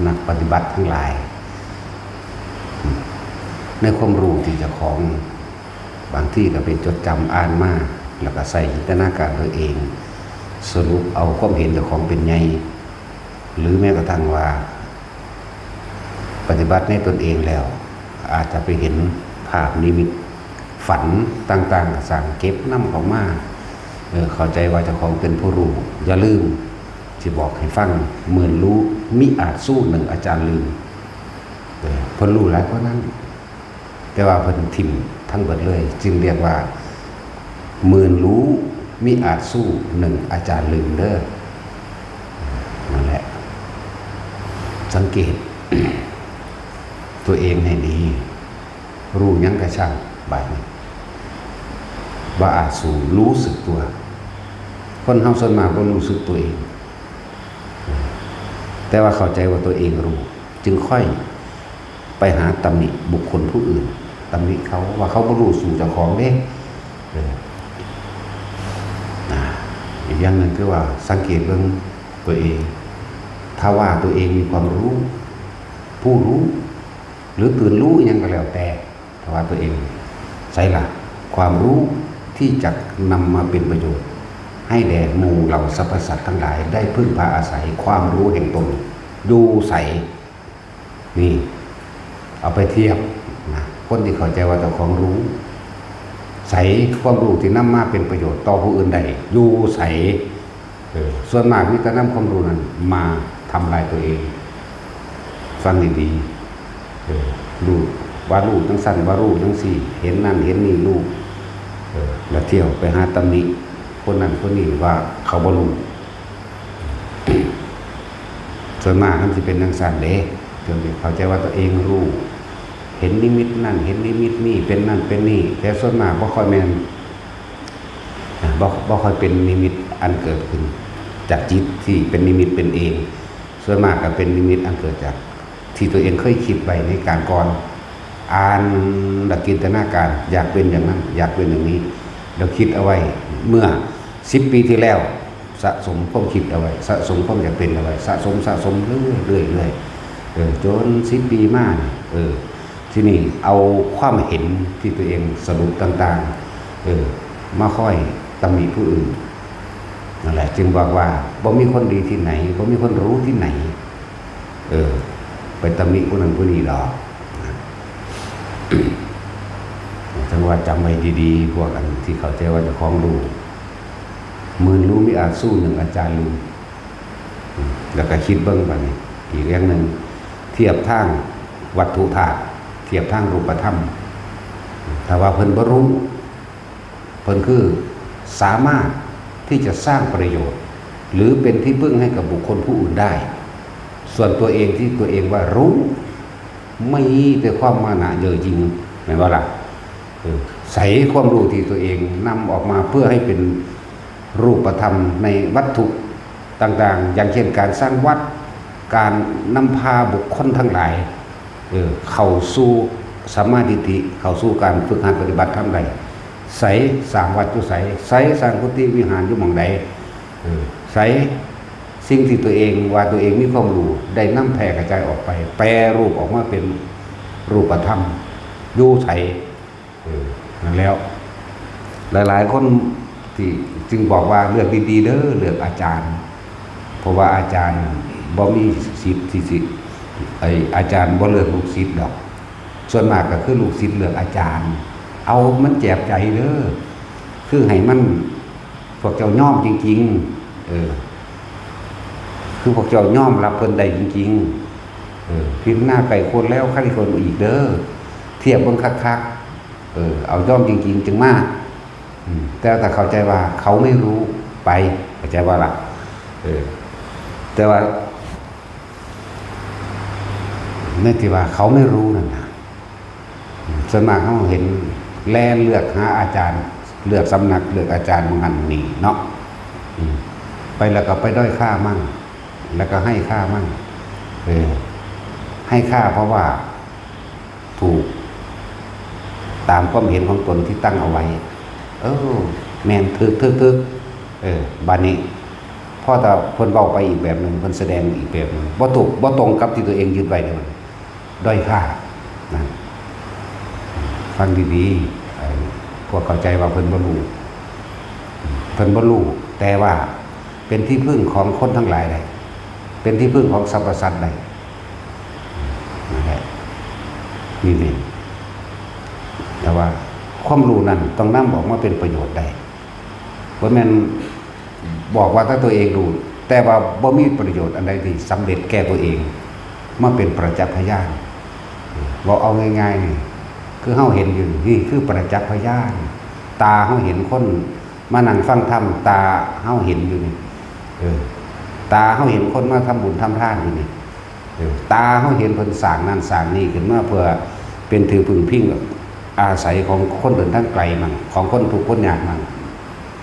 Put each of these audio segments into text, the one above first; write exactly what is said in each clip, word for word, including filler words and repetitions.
นักปฏิบัติทั้งหลาย ในความรู้ที่เจ้าของ บางทีก็ไปจดจำอ่านมา แล้วก็ใส่จินตนาการตัวเอง สรุปเอาความเห็นเจ้าของเป็นใหญ่ หรือแม้กระทั่งว่า ปฏิบัติในตนเองแล้ว อาจจะไปเห็นภาพนิมิต ฝันต่างๆ ก็สร้างเก็บนำเข้ามา เออ เข้าใจว่าเจ้าของเป็นผู้รู้ อย่าลืม สิบอกให้ฟัง หมื่นรู้มิอาจสู้หนึ่งอาจารย์ลืม เออ เพิ่นรู้หลายกว่านั้น แต่ว่าเพิ่นถิ่มทั้งเบิดเลย จึงเรียกว่า หมื่นรู้มิอาจสู้หนึ่งอาจารย์ลืมเด้อ นั่นแหละ สังเกต ตัวเองให้ดี รู้หยังกะช่าง บาดนี้ บ่อาจสู้รู้สึกตัว คนเฮาส่วนมากบ่รู้สึกตัวเอง แต่ว่าเข้าใจว่าตัวเองรู้ จึงค่อยไปหาตำหนิบุคคลผู้อื่น ตำหนิเขาว่าเขาบ่รู้สู้เจ้าของเด้ เออ นะ อีกอย่างหนึ่งคือว่าสังเกตเบิ่งตัวเอง ถ้าว่าตัวเองมีความรู้ ผู้รู้ หรือตื่นรู้อิหยังก็แล้วแต่ ถ้าว่าตัวเอง ใส่ละ ความรู้ที่จะนำมาเป็นประโยชน์ ให้แด่หมู่เหล่าสรรพสัตว์ทั้งหลายได้พึ่งพาอาศัยความรู้แห่งตน อยู่ใส นี่ เอาไปเทียบนะ คนที่เข้าใจว่าเจ้าของรู้ ใส ความรู้ที่นำมาเป็นประโยชน์ต่อผู้อื่นได้ อยู่ใส เออ ส่วนมากมีแต่นำความรู้นั้นมาทำลายตัวเอง ฟังดีๆ เออ รู้ว่ารู้จังซั่น ว่ารู้จังซี่ เห็นนั่นเห็นนี่รู้ เออ แล้วเที่ยวไปหาตำหนิคนนั้นคนนี้ว่าเขาบ่รู้ ส่วนมากมันสิเป็นจังซั่นเด้ จนเข้าใจว่าตัวเองรู้ เห็นนิมิตนั่น เห็นนิมิตนี่ เป็นนั่นเป็นนี่ แต่ส่วนมากบ่ค่อยแม่น นะ บ่ บ่ค่อยเป็นนิมิตอันเกิดขึ้นจากจิตที่เป็นนิมิตเป็นเอง ส่วนมากก็เป็นนิมิตอันเกิดจากที่ตัวเองเคยคิดไว้ในการก่อน อ่านแล้วจินตนาการ อยากเป็นอย่างนั้น อยากเป็นอย่างนี้ แล้วคิดเอาไว้เมื่อสิบปีที่แล้ว สะสมความคิดเอาไว้ สะสมความอยากเป็นเอาไว้ สะสม สะสมเรื่อยๆ เรื่อยๆ เออ จนสิบปีมานี่ เออ ทีนี้เอาความเห็นที่ตัวเองสรุปต่างๆ เออ มาค่อยตำหนิผู้อื่น นั่นแหละ จึงบอกว่าบ่มีคนดีที่ไหน บ่มีคนรู้ที่ไหน เออ ไปตำหนิผู้นั้นผู้นี้ดอกนะ จังว่าจำไว้ดีๆ พวกอันที่เข้าใจว่าเจ้าของรู้ หมื่นรู้มิอาจสู้หนึ่งอาจารย์ลืม อืม แล้วก็คิดเบิ่งบัดนี้ อีกอย่างหนึ่ง เทียบทางวัตถุธาตุ เทียบทางรูปธรรม ถ้าว่าเพิ่นบ่รู้ เพิ่นคือสามารถที่จะสร้างประโยชน์ หรือเป็นที่พึ่งให้กับบุคคลผู้อื่นได้ ส่วนตัวเองที่ตัวเองว่ารู้ มีแต่ความมานะเย่อหยิ่ง แม่นบ่ล่ะ เออ ใส่ความรู้ที่ตัวเองนำออกมาเพื่อให้เป็นรูปธรรมในวัตถุต่างๆ อย่างเช่นการสร้างวัด การนำพาบุคคลทั้งหลาย เออ เข้าสู่สัมมาทิฏฐิ เข้าสู่การฝึกหัดปฏิบัติธรรมได้ ใส่สร้างวัดอยู่ใส ใส่สร้างกุฏิวิหารอยู่หม่องใด เออ ใส่สิ่งที่ตัวเองว่าตัวเองมีความรู้ ได้นำแผ่กระจายออกไป แปรรูปออกมาเป็นรูปธรรม อยู่ใส เออ นั่นแล้ว หลายๆ คนที่จึงบอกว่าเลือกดีๆ เด้อ เลือกอาจารย์ เพราะว่าอาจารย์บ่มีสิทธิ์ที่สิ ไอ้อาจารย์บ่เลือกลูกศิษย์ดอก ส่วนมากก็คือลูกศิษย์เลือกอาจารย์ เอามันแจบใจเด้อ คือให้มัน พวกเจ้ายอมจริงๆ เออ คือพวกเจ้ายอมรับเพิ่นได้จริงๆ เออ พิจารณาไกลควรแล้วใคร่ควรอีกเด้อ เทียบเบิ่งคักๆ เออ เอายอมจริงๆ จึงมา อืม แต่ถ้าเข้าใจว่าเขาไม่รู้ ไป เข้าใจว่าล่ะ เออ แต่ว่า ในที่ว่าเขาไม่รู้นั่นน่ะ ส่วนมากเฮาเห็นแล่นเลือกหาอาจารย์ เลือกสำนัก เลือกอาจารย์หม่องหั้นนี่เนาะ อืม ไปแล้วก็ไปด้อยค่ามั่ง แล้วก็ให้ค่ามั่ง เออ ให้ค่าเพราะว่า ถูก ตามความเห็นของตนที่ตั้งเอาไว้ เออ แม่น ถูก ถูก ถูก เออ บัดนี้ พอแต่เพิ่นเว้าไปอีกแบบหนึ่ง เพิ่นแสดงอีกแบบหนึ่ง บ่ถูก บ่ตรงกับที่ตัวเองยึดไว้เนี่ย มันด้อยค่านะ ฟังดีๆ ไอ้พวกเข้าใจว่าเพิ่นบ่รู้ เพิ่นบ่รู้ แต่ว่าเป็นที่พึ่งของคนทั้งหลายได้ เป็นที่พึ่งของสรรพสัตว์ได้ นั่นแหละ นี่เอง แต่ว่าความรู้นั้นต้องนำออกมาเป็นประโยชน์ได้ บ่แม่นบอกว่าถ้าตัวเองรู้ แต่ว่าบ่มีประโยชน์อันใดที่สำเร็จแก่ตัวเอง มาเป็นประจักษ์พยาน เว้าเอาง่ายๆ นี่ คือเฮาเห็นอยู่นี่ คือประจักษ์พยาน ตาเฮาเห็นคนมานั่งฟังธรรม ตาเฮาเห็นอยู่นี่ เออ ตาเฮาเห็นคนมาทำบุญทำทานอยู่นี่ เออ ตาเฮาเห็นเพิ่นสร้างนั่นสร้างนี่ขึ้นมา เพื่อเป็นที่พึ่งพิงอาศัยของคนเดินทางไกลมั่ง ของคนทุกข์คนยากมั่ง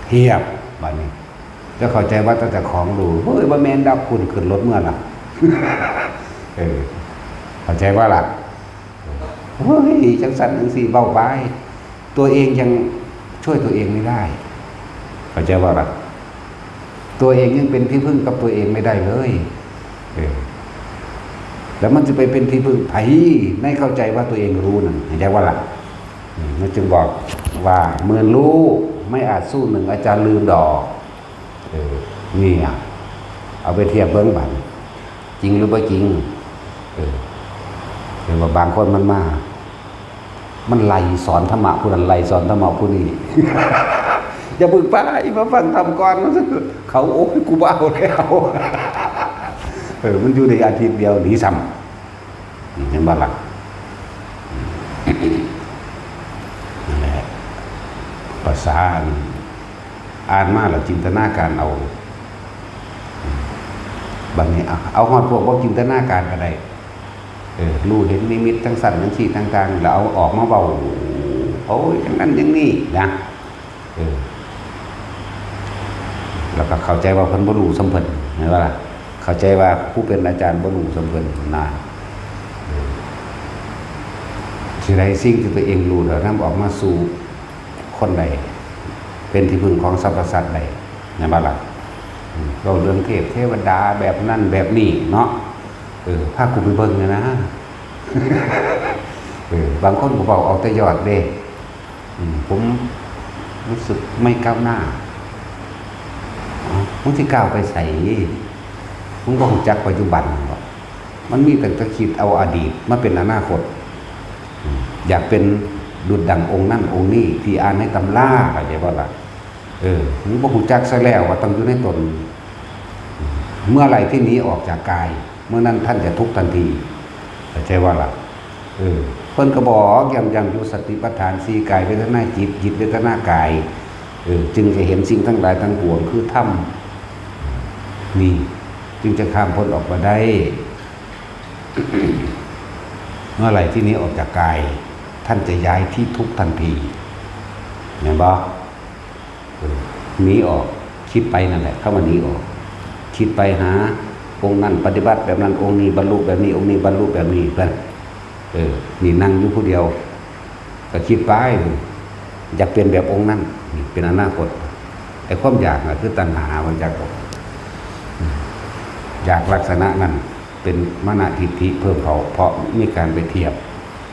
เทียบบัดนี้ แล้วเข้าใจว่าแต่เจ้าของรู้ เฮ้ย บ่แม่นดอก คุณขึ้นรถเมือล่ะ เออ เข้าใจว่าล่ะ เฮ้ย จังซั่นจังซี่ เว้าไป ตัวเองยังช่วยตัวเองไม่ได้ เข้าใจว่าล่ะ ตัวเองยังเป็นที่พึ่งกับตัวเองไม่ได้เลย เออ แล้วมันจะไปเป็นที่พึ่งไผ ในเข้าใจว่าตัวเองรู้นั่น เข้าใจว่าล่ะ อืม มันจึงบอกว่า "หมื่นลูกไม่อาจสู้หนึ่งอาจารย์ลืมดอก" เออ นี่อะ เอาไปเทียบเบิ่งบัด จริงหรือบ่จริง เออ เห็นว่าบางคนมันมา มันไล่สอนธรรมะผู้นั้น ไล่สอนธรรมะผู้นี้ "อย่าเพิ่งไป มาฟังธรรมก่อน" เขา "โอ้ย กูบ่เอาแล้ว" เออ มันอยู่ในอาทิตย์เดียวหนีซ้ำ เห็นบ่ล่ะ นั่นแหละ ภาษาอัน อ่านมาแล้วจินตนาการเอา บัดนี้ เอา เอาฮอดพวกบ่จินตนาการก็ได้ เออ รู้เห็นนิมิตจังซั่นจังซี่ต่างๆ แล้วเอาออกมาเว้า โอ้ย จังนั้นจังนี้นะ เออ แล้วก็เข้าใจว่าเพิ่นบ่รู้ส่ำเพิ่น แม่นบ่ล่ะ เข้าใจว่าผู้เป็นอาจารย์บ่รู้ส่ำเพิ่นนะ เออ สิได้สิ่งที่ตัวเองรู้แล้วนำออกมาสู่คนได้ เป็นที่พึ่งของสรรพสัตว์ได้ แม่นบ่ล่ะ อืม เว้าเรื่องเทพเทวดาแบบนั้นแบบนี้เนาะ เออ พากูไปเบิ่งแหน่นะ เออ บางคนก็เว้าเอาแต่ยอดเด้ อืม ผมรู้สึกไม่ก้าวหน้า เอ้า มึงสิก้าวไปไส มึงบ่รู้จักปัจจุบันหรอก มันมีตั้งแต่คิดเอาอดีตมาเป็นอนาคต อืม อยากเป็นดุจดั่งองค์นั่นองค์นี้ที่อ่านในตำรา เข้าใจบ่ล่ะ เออ มึงบ่รู้จักซะแล้วว่าต้องอยู่ในตน เมื่อไหร่ที่หนีออกจากกาย เมื่อนั้นท่านจะทุกข์ทันที เข้าใจว่าล่ะ เออ เพิ่นก็บอกย้ำๆอยู่ สติปัฏฐานสี่ กาย เวทนา จิต จิต เวทนา กาย เออ จึงจะเห็นสิ่งทั้งหลายทั้งปวงคือธรรม นี่ จึงจะข้ามพ้นออกมาได้ เมื่อไหร่ที่หนีออกจากกาย ท่านจะย้ายที่ทุกข์ทันที เห็นบ่ เออ หนีออก คิดไปนั่นแหละ คำว่าหนีออก คิดไปหาองค์นั้น ปฏิบัติแบบนั้น องค์นี้บรรลุแบบนี้ องค์นี้บรรลุแบบนี้ เพิ่น เออ นี่นั่งอยู่ผู้เดียว ก็คิดไป อยากเป็นแบบองค์นั้น นี่เป็นอนาคต ไอ้ความอยากน่ะคือตัณหา มันอยาก อยากลักษณะนั้น เป็นมานะทิฏฐิเพิ่มเข้า เพราะมีการไปเทียบ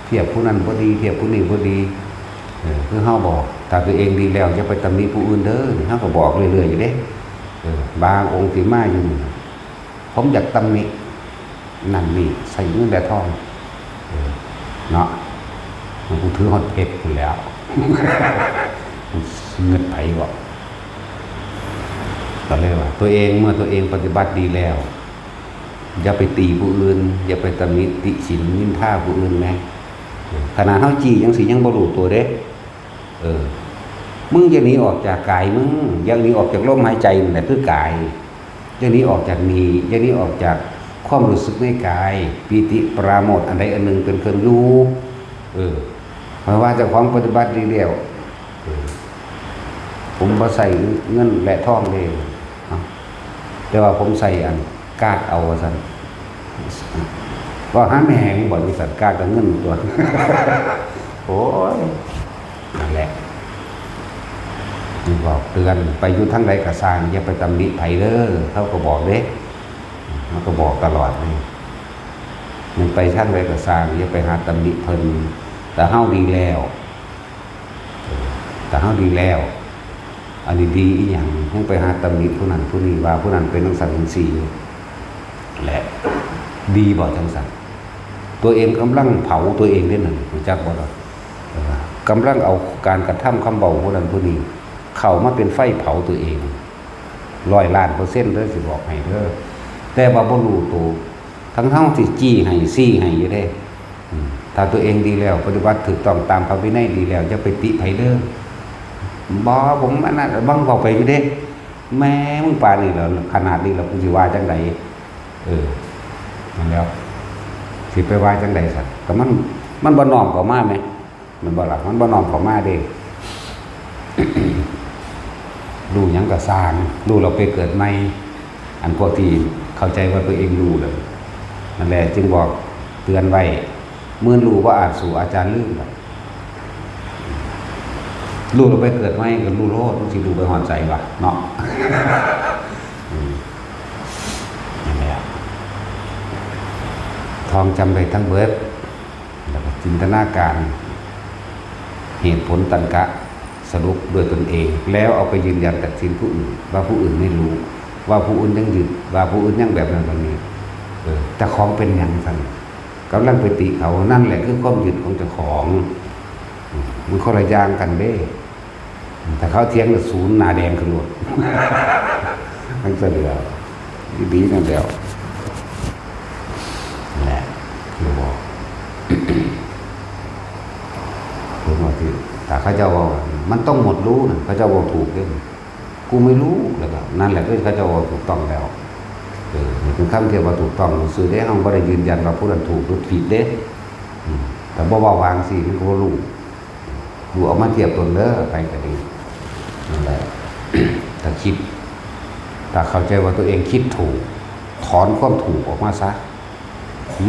เทียบผู้นั้นบ่ดี เทียบผู้นี้บ่ดี เออ คือเฮาบอก ถ้าตัวเองดีแล้ว อย่าไปตำหนิผู้อื่นเด้อ นี่เฮาก็บอกเรื่อยๆอยู่เด้ เออ บางองค์ที่มาอยู่นี่ ผมอยากตำหนินั่นนี่ ใส่เงินและทอง เออ เนาะ กูถือฮอดเพชรพู้นแหล้ว กูเงินไผบ่ ก็เลยว่า ตัวเอง เมื่อตัวเองปฏิบัติดีแล้ว อย่าไปตีผู้อื่น อย่าไปตำหนิติฉินนินทาผู้อื่นแหม ขนาดเฮาจี้จั่งซี้ยังบ่รู้ตัวเด้ เออ มึงอย่าหนีออกจากกายมึง อย่าหนีออกจากลมหายใจนั่นแหละคือกาย อย่าหนีออกจากนี่ อย่าหนีออกจากความรู้สึกในกาย ปีติปราโมทย์อันใดอันหนึ่งเป็นเครื่องอยู่ เออ เพราะว่าเจ้าของปฏิบัติดีแล้ว เออ ผมบ่ใส่เงินและทองเลย เอ้า แต่ว่าผมใส่อันกาดเอาว่าซั่น ว่าหาแม่งบ่ ว่าซั่น กาดกับเงินตัว โอ้ย นั่นแหละ บอกเตือน ไปอยู่ทางใดก็ซ่าง อย่าไปตำหนิไผเด้อ เขาก็บอกเด้ เขาก็บอกตลอดเลย มันไปทางใดก็ซ่าง อย่าไปหาตำหนิเพิ่น แต่เฮาดีแล้ว แต่เฮาดีแล้ว อันนี้ดีอีหยัง ยังไปหาตำหนิผู้นั้นผู้นี้ ว่าผู้นั้นเป็นจังซั่นจังซี่อยู่ และดีบ่จังซั่น ตัวเองกำลังเผาตัวเองเด้นั่น รู้จักบ่ล่ะ เออ กำลังเอาการกระทำคำเว้าผู้นั้นผู้นี้ เข้ามาเป็นไฟเผาตัวเอง ร้อยล้านเปอร์เซ็นต์เด้อ สิบอกให้เด้อ แต่ว่าบ่รู้ตัว ทั้งๆที่จี้ให้ ซี้ให้อยู่เด้ อืม ถ้าตัวเองดีแล้ว ปฏิบัติถูกต้องตามพระวินัยดีแล้ว อย่าไปติไผเด้อ บ่ ผมอันนั้น บังเข้าไปอยู่เด้ แหม มึงปานนี้แล้ว ขนาดนี้แล้ว กูสิว่าจั่งใด เออ นั่นแหล้ว สิไปว่าจั่งใดซั่น ก็มัน มันบ่น้อมเข้ามาแหม แม่นบ่ล่ะ มันบ่น้อมเข้ามาเด้ รู้หยังก็ซ่าง รู้แล้วไปเกิดใหม่ อันพวกที่เข้าใจว่าตัวเองรู้แล้ว นั่นแหละ จึงบอกเตือนไว้ หมื่นรู้บ่อาจสู้อาจารย์ลืมดอก รู้แล้วไปเกิดใหม่ก็รู้โลด มันสิรู้ไปฮอดไสวะ เนาะ อืม นั่นแหละ ท่องจำได้ทั้งเบิด แล้วก็จินตนาการ เหตุผลตรรกะ สรุปด้วยตนเอง แล้วเอาไปยืนยันตัดสินผู้อื่น ว่าผู้อื่นไม่รู้ ว่าผู้อื่นยังยึด ว่าผู้อื่นยังแบบนั้นแบบนี้ เออ เจ้าของเป็นหยังซั่น กำลังไปติเขา นั่นแหละคือความยึดของเจ้าของ อืม มันคนละอย่างกันเด้ ถ้าเขาเถียงก็สูนหน้าแดงขึ้นโลด มันจะเหลือ ดีๆ นั่นแหละ คือบอก ผมว่าที่ ถ้าเขาเจ้าว่า มันต้องหมดรู้นะ เขาเจ้าว่าถูกเด้ กูไม่รู้ แล้วก็ นั่นแหละ ก็เขาเจ้าว่าถูกต้องแล้ว เออ นี่เป็นคำที่ว่าถูกต้องซื่อเด้ เราบ่ได้ยืนยันว่าผู้นั้นถูกหรือผิดเด้ อืม แต่บ่เว้าวางสิ มันก็บ่รู้ ดูเอามาเทียบตนเด้อ ไปก็ดี นั่นแหละ ถ้าคิด ถ้าเข้าใจว่าตัวเองคิดถูก ถอนความถูกออกมาซะ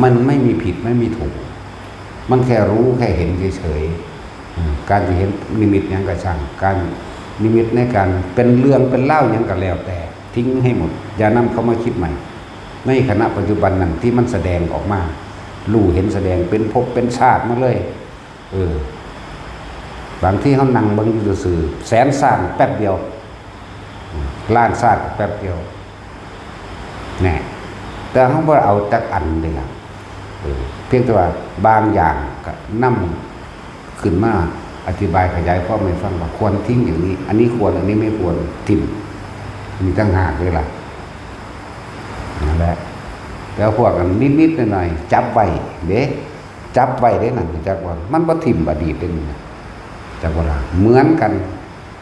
มันไม่มีผิดไม่มีถูก มันแค่รู้แค่เห็นเฉยๆ อืม การจะเห็นนิมิตหยังก็ช่าง การนิมิตในการเป็นเรื่องเป็นเล่าวหยังก็แล้วแต่ ทิ้งให้หมด อย่านำเข้ามาคิดใหม่ ในขณะปัจจุบันนั่นที่มันแสดงออกมา รู้เห็นแสดงเป็นภพเป็นชาติมาเลย เออ บางทีเขานั่งเบิ่งอยู่ซื่อๆ แสนชาติแป๊บเดียว ล้านชาติแป๊บเดียว แน่ แต่เขาบ่เอาจักอันเลยล่ะ เออ เพียงแต่ว่าบางอย่างก็นำขึ้นมาอธิบายขยายความให้ฟังว่าควรทิ้งอย่างนี้ อันนี้ควร อันนี้ไม่ควร ทิ้ง มีต่างหากเลยล่ะ นั่นแหละ แต่พวกนั้นนิดๆ หน่อยๆ จับไว้เด้ จับไว้เด้นั่น จักว่า มันบ่ถิ่มอดีตเด้นี่นะ จักว่าล่ะ เหมือนกัน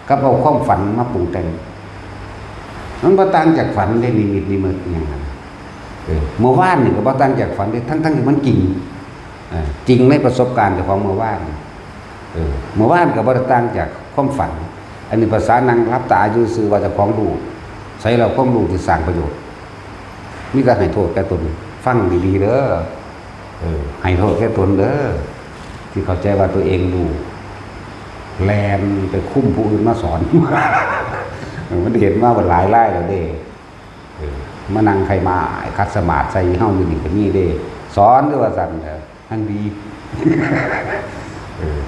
กับเอาความฝันมาปรุงแต่ง มันบ่ต่างจากฝันเด้ นิมิตนิมิตอิหยังนั่นน่ะ เออ เมื่อวานนี่ก็บ่ต่างจากฝันเด้ ทั้งๆ ที่มันจริง เออ จริงในประสบการณ์เจ้าของเมื่อวาน เออ เมื่อวานก็บ่ได้ต่างจากความฝัน อันนี้ภาษานั่งหลับตาอยู่ซื่อว่าเจ้าของรู้ ใส่แล้วความรู้ที่สร้างประโยชน์ มีแต่ให้โทษแก่ตน ฟังดีๆ เด้อ เออ ให้โทษแก่ตนเด้อ ที่เข้าใจว่าตัวเองรู้ แล่นไปคุมผู้อื่นมาสอน มันเห็นมาหลายรายแล้วเด้ เออ มานั่งไขมาขัดสมาธิใส่เฮาอยู่นี่ก็มีเด้ สอนด้วยว่าซั่นเด้อ หั่นดี เออ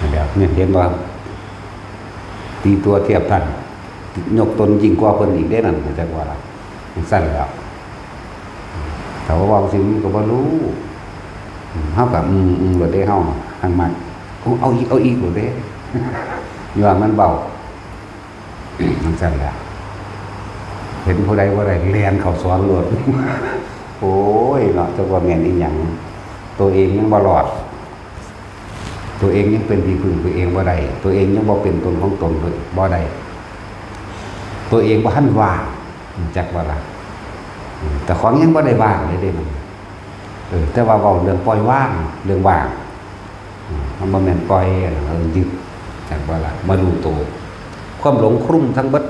นั่นแหละ เนี่ย เห็นบ่ ตีตัวเทียบท่าน ยกตนยิ่งกว่าเพิ่นอีกเด้นั่น จักว่าล่ะ จังซั่นแหล้ว ถ้าว่าเว้าจังซี่มันก็บ่รู้ เฮาก็ อืม อืม โลดเด้ เฮาหั่นมัก เอา เอาอีก เอาอีกโลดเด้ ย้อนมันเว้า จังซั่นแหละ เห็นผู้ใดบ่ได้ แล่นเข้าสอนโลด โอ้ยเนาะ จักว่าแม่นอีหยัง ตัวเองยังบ่รอด ตัวเองยังเป็นที่พึ่งตัวเองบ่ได้ ตัวเองยังบ่เป็นตนของตนบ่ได้ ตัวเองบ่ทันว่าง จักว่าล่ะ อืม แต่ของยังบ่ได้ว่างเลยเด้มัน เออ แต่ว่าเว้าเรื่องปล่อยวาง เรื่องว่าง อืม มันบ่แม่นปล่อย เออ ยึด จักว่าล่ะ มารู้ตัว ความหลงคลุมทั้งเบิด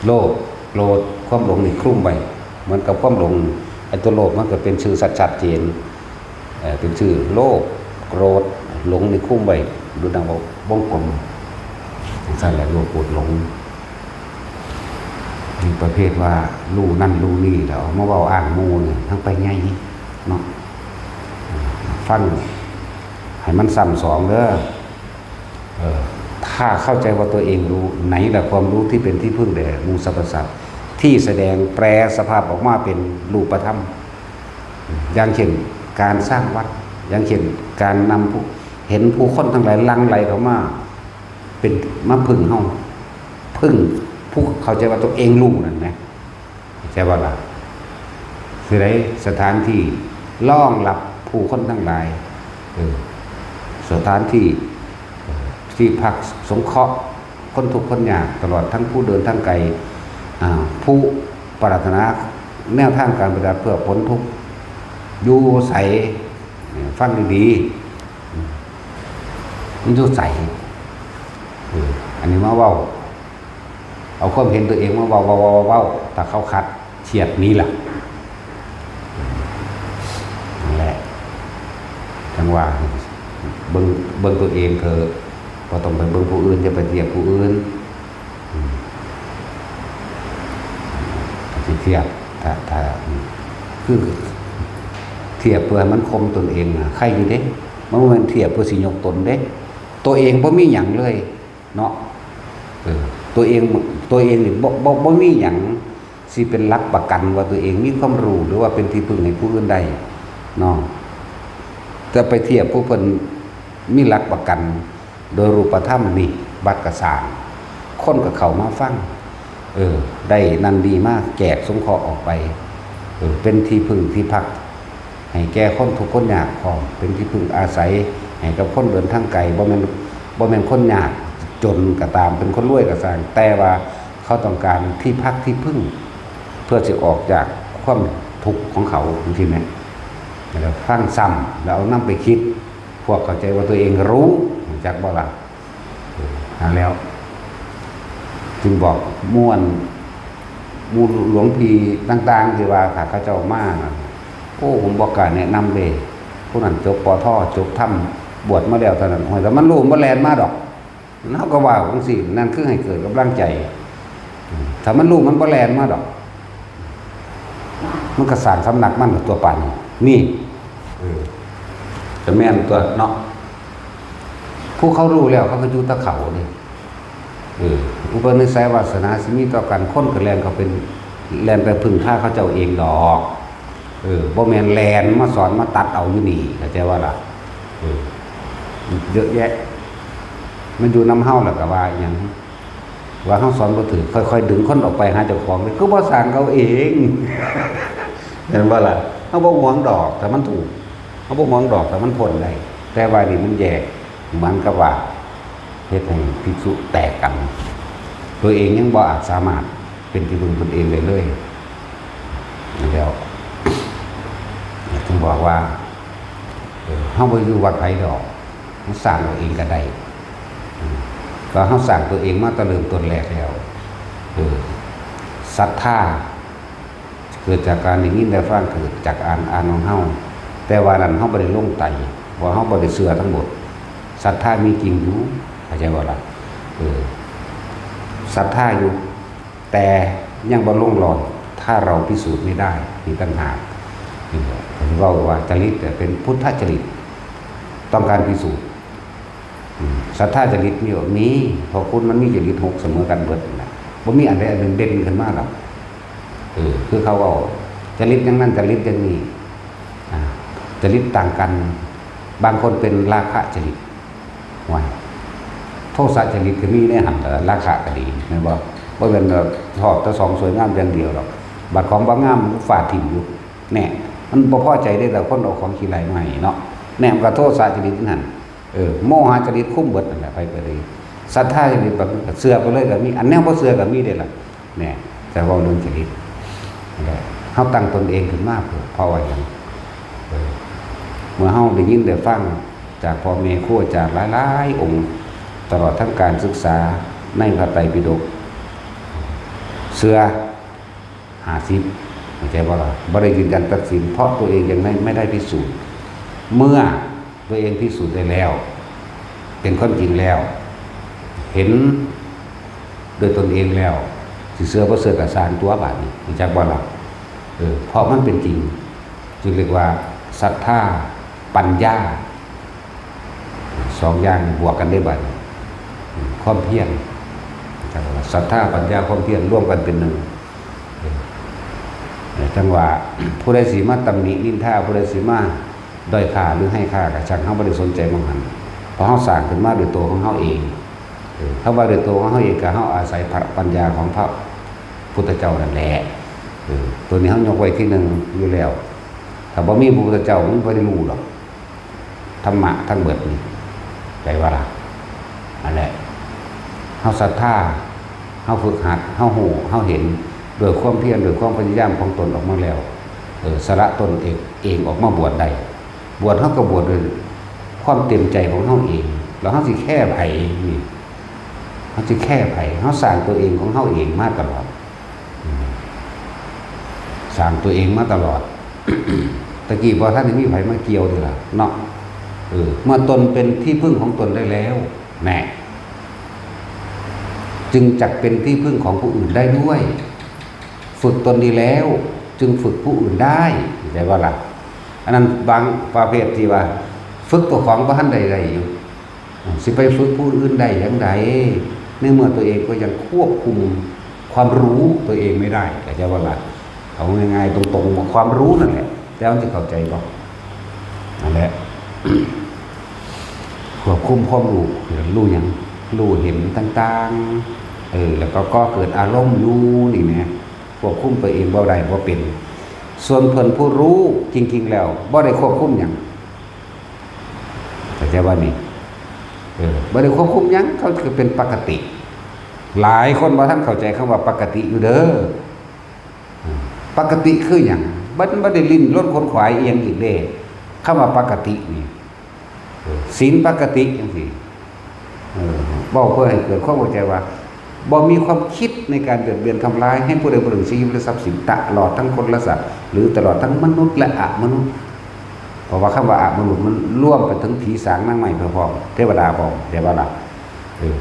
โลภ โกรธ ความหลงนี่คลุมไว้ เหมือนกับความหลง ไอ้ตัวโลภมันก็เป็นชื่อชัดๆ เจน เอ่อ เป็นชื่อโลภ โกรธ หลงนี่คลุมไว้ ดูดังว่าวงกลมจั่งซั่นแหละ โลภโกรธหลง มีประเภทว่ารู้นั่นรู้นี่แล้วเอามาเว้าอ้างหมู่นี่ทั้งไปไงเนาะ ฟังให้มันซ้ำสองเด้อ เออ ถ้าเข้าใจว่าตัวเองรู้ ไหนล่ะความรู้ที่เป็นที่พึ่งแด่หมู่สรรพสัตว์ ที่แสดงแปลสภาพออกมาเป็นรูปธรรม อย่างเช่น การสร้างวัด อย่างเช่น การนำผู้ เห็นผู้คนทั้งหลายหลั่งไหลเข้ามา เป็น มาพึ่งเฮา พึ่งผู้เข้าใจว่าตัวเองรู้นั่นนะ เข้าใจบ่ล่ะ คือได๋ สถานที่รองรับผู้คนทั้งหลาย เออ สถานที่ เอ่อ ที่พักสงเคราะห์คนทุกข์คนยาก ตลอดทั้งผู้เดินทางไกล อ่า ผู้ปรารถนาแนวทางการปฏิบัติเพื่อพ้นทุกข์ อยู่ไส ฟังดีๆ อืม มันอยู่ไส เออ อันนี้มาเว้า เอาความเห็นตัวเองมาเว้า เว้า เว้า เว้า เว้า ถ้าเขาขัดเทียบนี้ล่ะ นั่นแหละ จั่งว่า เบิ่ง เบิ่งตัวเองเถอะ บ่ต้องไปเบิ่งผู้อื่น อย่าไปเทียบผู้อื่น อืม สิเทียบ ถ้า ถ้า อืม คือ เทียบเพื่อให้มันข่มตนเองน่ะ ใครอยู่เด้ มันบ่แม่นเทียบเพื่อสิยกตนเด้ ตัวเองบ่มีหยังเลย เนาะ เออ ตัวเอง ตัวเองนี่บ่ บ่ บ่มีหยังสิเป็นหลักประกันว่าตัวเองมีความรู้ หรือว่าเป็นที่พึ่งให้ผู้อื่นได้ เนาะ แต่ไปเทียบผู้เพิ่นมีหลักประกันโดยรูปธรรมนี่ วัดก็สร้าง คนก็เข้ามาฟัง เออ ได้นั่นดีมาแจกสงเคราะห์ออกไป เออ เป็นที่พึ่งที่พัก ให้แก่คนทุกข์คนยากพร้อม เป็นที่พึ่งอาศัยให้กับคนเดินทางไกล บ่แม่น บ่แม่นคนยากจนก็ตาม เป็นคนรวยก็ซ่าง แต่ว่าเขาต้องการที่พักที่พึ่ง เพื่อสิออกจากความทุกข์ของเขา จั่งซี้แหม แล้วฟังซ้ำ แล้วเอานำไปคิด พวกเข้าใจว่าตัวเองรู้ รู้จักบ่ล่ะ? เออ นั่นแล้ว จึงบอกหมู่ หมู่หลวงพี่ต่างๆ ที่ว่าถ้าเขาเจ้ามานั่น โอ้ ผมบ่กล้าแนะนำเด้ ผู้นั้นจบ ป.ท จบธรรม บวชมาแล้วเท่านั้น โอ้ย แต่มันรู้มันบ่แล่นมาดอก เฮาก็ว่าจั่งซี้ นั่นคือให้เกิดกำลังใจ อืม ถ้ามันรู้มันบ่แล่นมาดอก มันก็สร้างสำนักมันตัวปานนี้ นี่ เออ ก็แม่นตัวเนาะ ผู้เขารู้แล้วเขาก็อยู่แต่เขานี่ เออ อุปนิสัยวาสนาสิมีต่อกัน คนก็แล่นเขาเป็น แล่นไปพึ่งพาเขาเจ้าเองดอก เออ บ่แม่นแล่นมาสอนมาตัดเอาอยู่นี่ เข้าใจบ่ล่ะ? เออ เยอะแยะ มันอยู่นำเฮาแล้วก็ว่าอิหยัง ว่าเฮาสอนบ่ถืก ค่อยๆ ดึงคนออกไปหาเจ้าของเลย คือบ่สร้างเอาเอง เห็นบ่ล่ะ? เฮาบ่หวงดอก ถ้ามันถูก เฮาบ่หวงดอก ถ้ามันพ้นได้ แต่ว่านี่มันแยก เหมือนกับว่า เฮ็ดให้ภิกษุแตกกัน ตัวเองยังบ่อาจสามารถเป็นที่พึ่งตนเองได้เลย แล้ว จึงบอกว่า เออ เฮาบ่อยู่วัดไผดอก เฮาสร้างเอาเองก็ได้ อืม ก็เฮาสร้างตัวเองมาแต่เริ่มต้นแรกแล้ว เออ ศรัทธา เกิดจากการได้ยินได้ฟัง เกิดจากอ่าน อ่านของเฮา แต่ว่านั้นเฮาบ่ได้ลงไต เพราะเฮาบ่ได้เชื่อทั้งหมด ศรัทธามีจริงอยู่ เข้าใจบ่ล่ะ? เออ ศรัทธาอยู่ แต่ยังบ่ลงรอย ถ้าเราพิสูจน์ไม่ได้ มีปัญหา นี่แหละ ผมเว้าว่าจริตเนี่ยเป็นพุทธจริต ต้องการพิสูจน์ อืม ศรัทธาจริตมีบ่? มี เพราะคนมันมีจริตหกเสมอกันเบิดนั่นแหละ บ่มีอันใดอันหนึ่งเด่นขึ้นมาหรอก เออ คือเขาเว้า จริตอย่างนั้น จริตอย่างนี้ อ่า จริตต่างกัน บางคนเป็นราคะจริต ว่า โทสะจริตก็มีในหั่นล่ะ ราคะก็ดี แม่นบ่? บ่แม่นว่าชอบแต่ของสวยงามอย่างเดียวหรอก บัดของบ่งามมันฟาดถิ่มอยู่ แน่ มันบ่พอใจเด้ แต่คนเอาของขี้ไล่มาให้เนาะ แน่ มันก็โทสะจริตนั่นหั่น เออ โมหะจริตคุมเบิดนั่นแหละ ไผก็ดี ศรัทธาจริตแบบเชื่อไปเลยก็มี อันแนวบ่เชื่อก็มีเด้ล่ะ แน่ แต่เว้าเรื่องจริต นั่นแหละ เฮาตั้งตนเองขึ้นมาเพื่อ เพราะว่าหยัง เออ เมื่อเฮาได้ยินได้ฟังจากพ่อแม่ครูอาจารย์หลายๆ องค์ ตลอดทั้งการศึกษาในพระไตรปิฎก เชื่อ ห้าสิบ เข้าใจบ่ล่ะ? บ่ได้ยืนยันตัดสิน เพราะตัวเองยังไม่ ไม่ได้พิสูจน์ เมื่อตัวเองพิสูจน์ได้แล้ว เป็นความจริงแล้ว เห็นด้วยตนเองแล้ว สิเชื่อบ่เชื่อก็ซ่างตัวบาดนี้ รู้จักบ่ล่ะ? เออ เพราะมันเป็นจริง จึงเรียกว่าศรัทธา ปัญญา สองอย่างบวกกันได้บาดนี้ อืม ความเพียร ศรัทธา ปัญญา ความเพียร รวมกันเป็นหนึ่ง เออ จั่งว่า ผู้ใดสิมาตำหนินินทา ผู้ใดสิมาด้อยค่าหรือให้ค่าก็ช่าง เฮาบ่ได้สนใจหม่องหั้น เพราะเฮาสร้างขึ้นมาด้วยตัวของเฮาเอง เออ คำว่าด้วยตัวของเฮาเองก็เฮาอาศัยพระปัญญาของพระพุทธเจ้านั่นแหละ เออ ตัวนี้เฮายกไว้ที่หนึ่งอยู่แล้ว ถ้าบ่มีพระพุทธเจ้ามันบ่ได้รู้ดอก ธรรมะทั้งเบิดนี่ ใจว่าล่ะ นั่นแหละ เฮาศรัทธา เฮาฝึกหัด เฮาฮู้ เฮาเห็น ด้วยความเพียร ด้วยความพยายามของตนออกมาแล้ว เออ สละตนเอง เองออกมาบวชได้ บวชเฮาก็บวชด้วยความเต็มใจของเฮาเอง แล้วเฮาสิแค่ไผนี่ เฮาสิแค่ไผ เฮาสร้างตัวเองของเฮาเองมาตลอด อืม สร้างตัวเองมาตลอด ตะกี้บ่ทันได้มีไผมาเกี่ยวเด้ล่ะเนาะ เออ เมื่อตนเป็นที่พึ่งของตนได้แล้ว แน่ จึงจักเป็นที่พึ่งของผู้อื่นได้ด้วย ฝึกตนดีแล้ว จึงฝึกผู้อื่นได้ เข้าใจบ่ล่ะ? อันนั้นบางประเภทที่ว่า ฝึกตัวของบ่ทันได้ได้อยู่ สิไปฝึกผู้อื่นได้อย่างใด ในเมื่อตัวเองก็ยังควบคุมความรู้ตัวเองไม่ได้ เข้าใจบ่ล่ะ? เอาง่ายๆ ตรงๆ ว่าความรู้นั่นแหละ แต่มันสิเข้าใจบ่? นั่นแหละ ควบคุมความรู้ รู้หยัง? รู้เห็นต่างๆ เออ แล้วก็ก่อเกิดอารมณ์อยู่นี่แหม ควบคุมตัวเองบ่ได้บ่เป็น ส่วนเพิ่นผู้รู้จริงๆ แล้วบ่ได้ควบคุมหยัง เข้าใจบ่นี่? เออ บ่ได้ควบคุมหยัง เขาคือเป็นปกติ หลายคนบ่ทันเข้าใจคำว่าปกติอยู่เด้อ อืม ปกติคือหยัง? มันบ่ได้ลิ้นรนขนขวายอีหยังอีกเด้ คำว่าปกตินี่ เออ ศีลปกติจังซี้ เออ เว้าเพื่อให้เกิดความเข้าใจว่า บ่มีความคิดในการเบียดเบียนทำร้ายให้ผู้ใดผู้หนึ่ง ชีวิตและทรัพย์สิน ตลอดทั้งคนและสัตว์ หรือตลอดทั้งมนุษย์และอมนุษย์ เพราะว่าคำว่าอมนุษย์มันรวมไปถึงผีสางนางไม้พร้อม เทวดาพร้อม เข้าใจบ่ล่ะ? เออ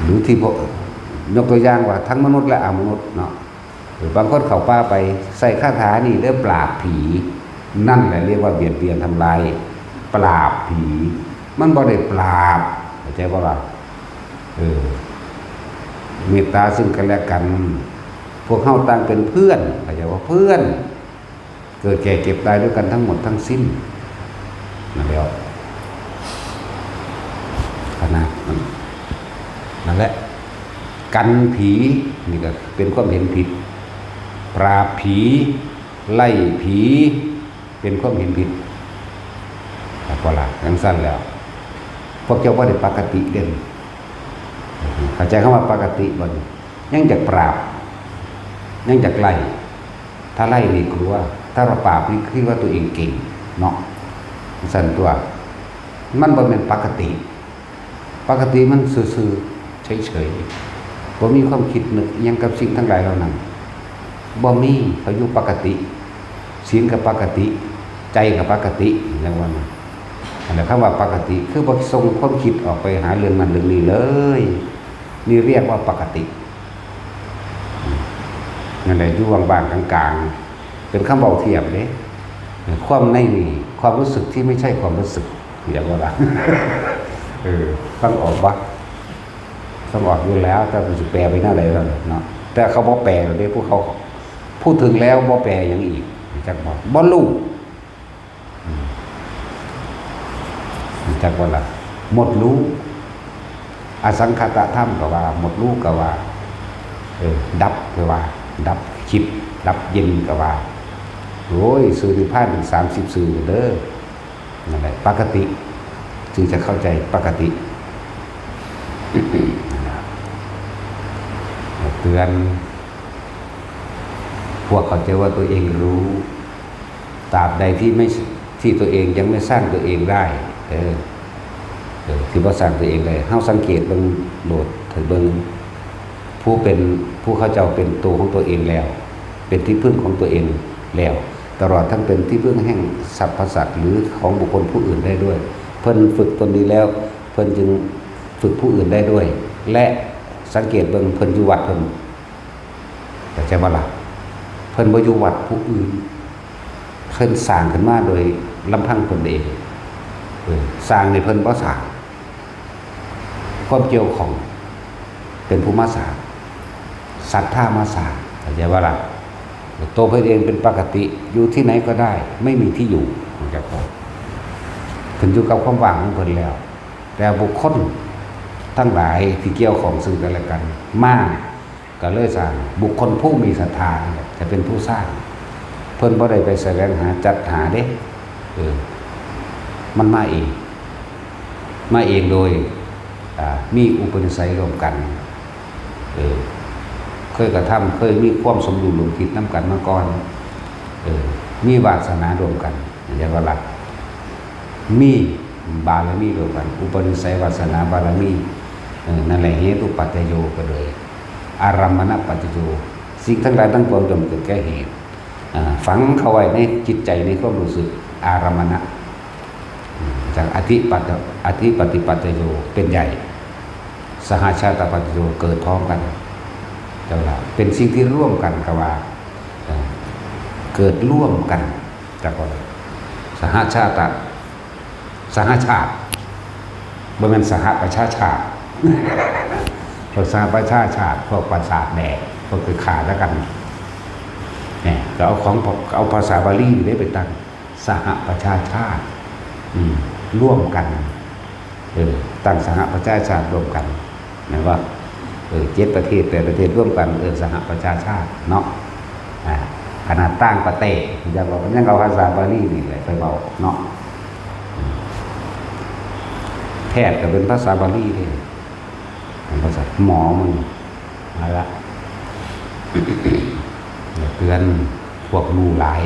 หรือที่พวก ยกตัวอย่างว่าทั้งมนุษย์และอมนุษย์เนาะ เออ บางคนเข้าป่าไป ใส่คาถานี่เด้อ ปราบผี นั่นแหละเรียกว่าเบียดเบียนทำลาย ปราบผี มันบ่ได้ปราบ เข้าใจบ่ล่ะ? เออ เมตตาซึ่งกันและกัน พวกเฮาต่างเป็นเพื่อน เข้าใจว่าเพื่อน เกิดแก่เจ็บตายด้วยกันทั้งหมดทั้งสิ้น นั่นแหละ ขนาดนั้น นั่นแหละ กันผี นี่ก็เป็นความเห็นผิด ปราบผี ไล่ผี เป็นความเห็นผิด แต่พอละจั่งซั่นแล้ว พวกเจ้าบ่ได้ปกติเด้ เข้าใจคำว่าปกติบ่นี่? ยังอยากปราบ ยังอยากไล่ ถ้าไล่นี่กลัว ถ้าเราปราบนี่คิดว่าตัวเองเก่งเนาะ ซั่นตัว มันบ่แม่นปกติ ปกติมันซื่อๆ เฉยๆ บ่มีความคิดนึกอิหยังกับสิ่งทั้งหลายเหล่านั้น บ่มี เขาอยู่ปกติ ศีลก็ปกติ ใจก็ปกติ จั่งว่านั้น อันนั้นคำว่าปกติ คือบ่ส่งความคิดออกไปหาเรื่องนั้นเรื่องนี้เลย นี่เรียกว่าปกติ นั่นแหละ อยู่ว่างๆ กลางๆ เป็นคำเว้าเทียบเด้ ความในนี่ ความรู้สึกที่ไม่ใช่ความรู้สึก เรียกว่าล่ะ เออ ฟังออกบ่? ฟังออกอยู่แล้ว แต่มันสิแปลไปแนวใดล่ะเนาะ แต่เขาบ่แปลเด้ พวกเขา พูดถึงแล้วบ่แปลหยังอีก จักบ่? บ่รู้ อืม รู้จักบ่ล่ะ? หมดรู้ อสังขตธรรมก็ว่า หมดรู้ก็ว่า เออ ดับก็ว่า ดับคิด ดับเย็นก็ว่า โอ้ย ชื่อนิพพานเป็นสามสิบชื่อเด้อ นั่นแหละ ปกติ จึงจะเข้าใจปกติ เตือน พวกเข้าใจว่าตัวเองรู้ ตราบใดที่ไม่ ที่ตัวเองยังไม่สร้างตัวเองได้ เออ เออ ที่บ่สร้างตัวเองได้ เฮาสังเกตเบิ่งโลด ให้เบิ่ง ผู้เป็น ผู้เขาเจ้าเป็นตัวของตัวเองแล้ว เป็นที่พึ่งของตัวเองแล้ว ตลอดทั้งเป็นที่พึ่งแห่งสรรพสัตว์ หรือของบุคคลผู้อื่นได้ด้วย เพิ่นฝึกตนดีแล้ว เพิ่นจึงฝึกผู้อื่นได้ด้วย และสังเกตเบิ่งเพิ่นอยู่วัดเพิ่น เข้าใจบ่ล่ะ? เพิ่นบ่อยู่วัดผู้อื่น เพิ่นสร้างขึ้นมาโดยลำพังเพิ่นเอง เออ สร้างนี่เพิ่นบ่สร้าง ความเกี่ยวข้องเป็นผู้มาสร้าง ศรัทธามาสร้าง เข้าใจบ่ล่ะ? ตัวเพิ่นเองเป็นปกติ อยู่ที่ไหนก็ได้ ไม่มีที่อยู่ เข้าใจบ่? ขึ้นอยู่กับความว่างของเพิ่นแล้ว แต่บุคคลทั้งหลายที่เกี่ยวข้องซึ่งกันและกัน มา ก็เลยสร้าง บุคคลผู้มีศรัทธานี่แหละจะเป็นผู้สร้าง เพิ่นบ่ได้ไปแสวงหาจัดหาเด้ เออ มันมาเอง มาเองโดย อ่า มีอุปนิสัยร่วมกัน เออ เคยกระทำ เคยมีความสมรู้ร่วมคิดนำกันมาก่อน เออ มีวาสนาร่วมกัน เรียกว่ารัก มีบารมีร่วมกัน อุปนิสัยวาสนาบารมี เออ นั่นแหละ เหตุปัจจโย ก็เลย อารมมณปัจจโย สิ่งทั้งหลายทั้งปวงย่อมเกิดแก่เหตุ อ่า ฝังเข้าไว้ในจิตใจ ในความรู้สึก อารมมณะ อืม จากอธิปัจจ- อธิปฏิปัจจโย เป็นใหญ่ สหชาตปัจจโย เกิดพร้อมกัน เจ้าละ เป็นสิ่งที่ร่วมกันกับว่า เอ่อ เกิดร่วมกัน จากว่า สหชาตะ สหชาติ บ่แม่นสหประชาชาติ พวกสหประชาชาติ พวกประสาทแดก พวกคือขาดแล้วกัน เนี่ย ก็เอาของ เอาภาษาบาลีนี่ไปตั้ง สหประชาชาติ อืม ร่วมกัน เออ ตั้งสหประชาชาติร่วมกัน แม่นบ่? เออ เจ็ดประเทศ แปดประเทศร่วมกัน เออ สหประชาชาติเนาะ อ่า ขนาดต่างประเทศ ยังว่า ยังเอาภาษาบาลีนี่แหละไปเว้าเนาะ อืม แพทย์ก็เป็นภาษาบาลีเด้ ภาษาหมอมัน เอาละ เตือนพวกรู้หลาย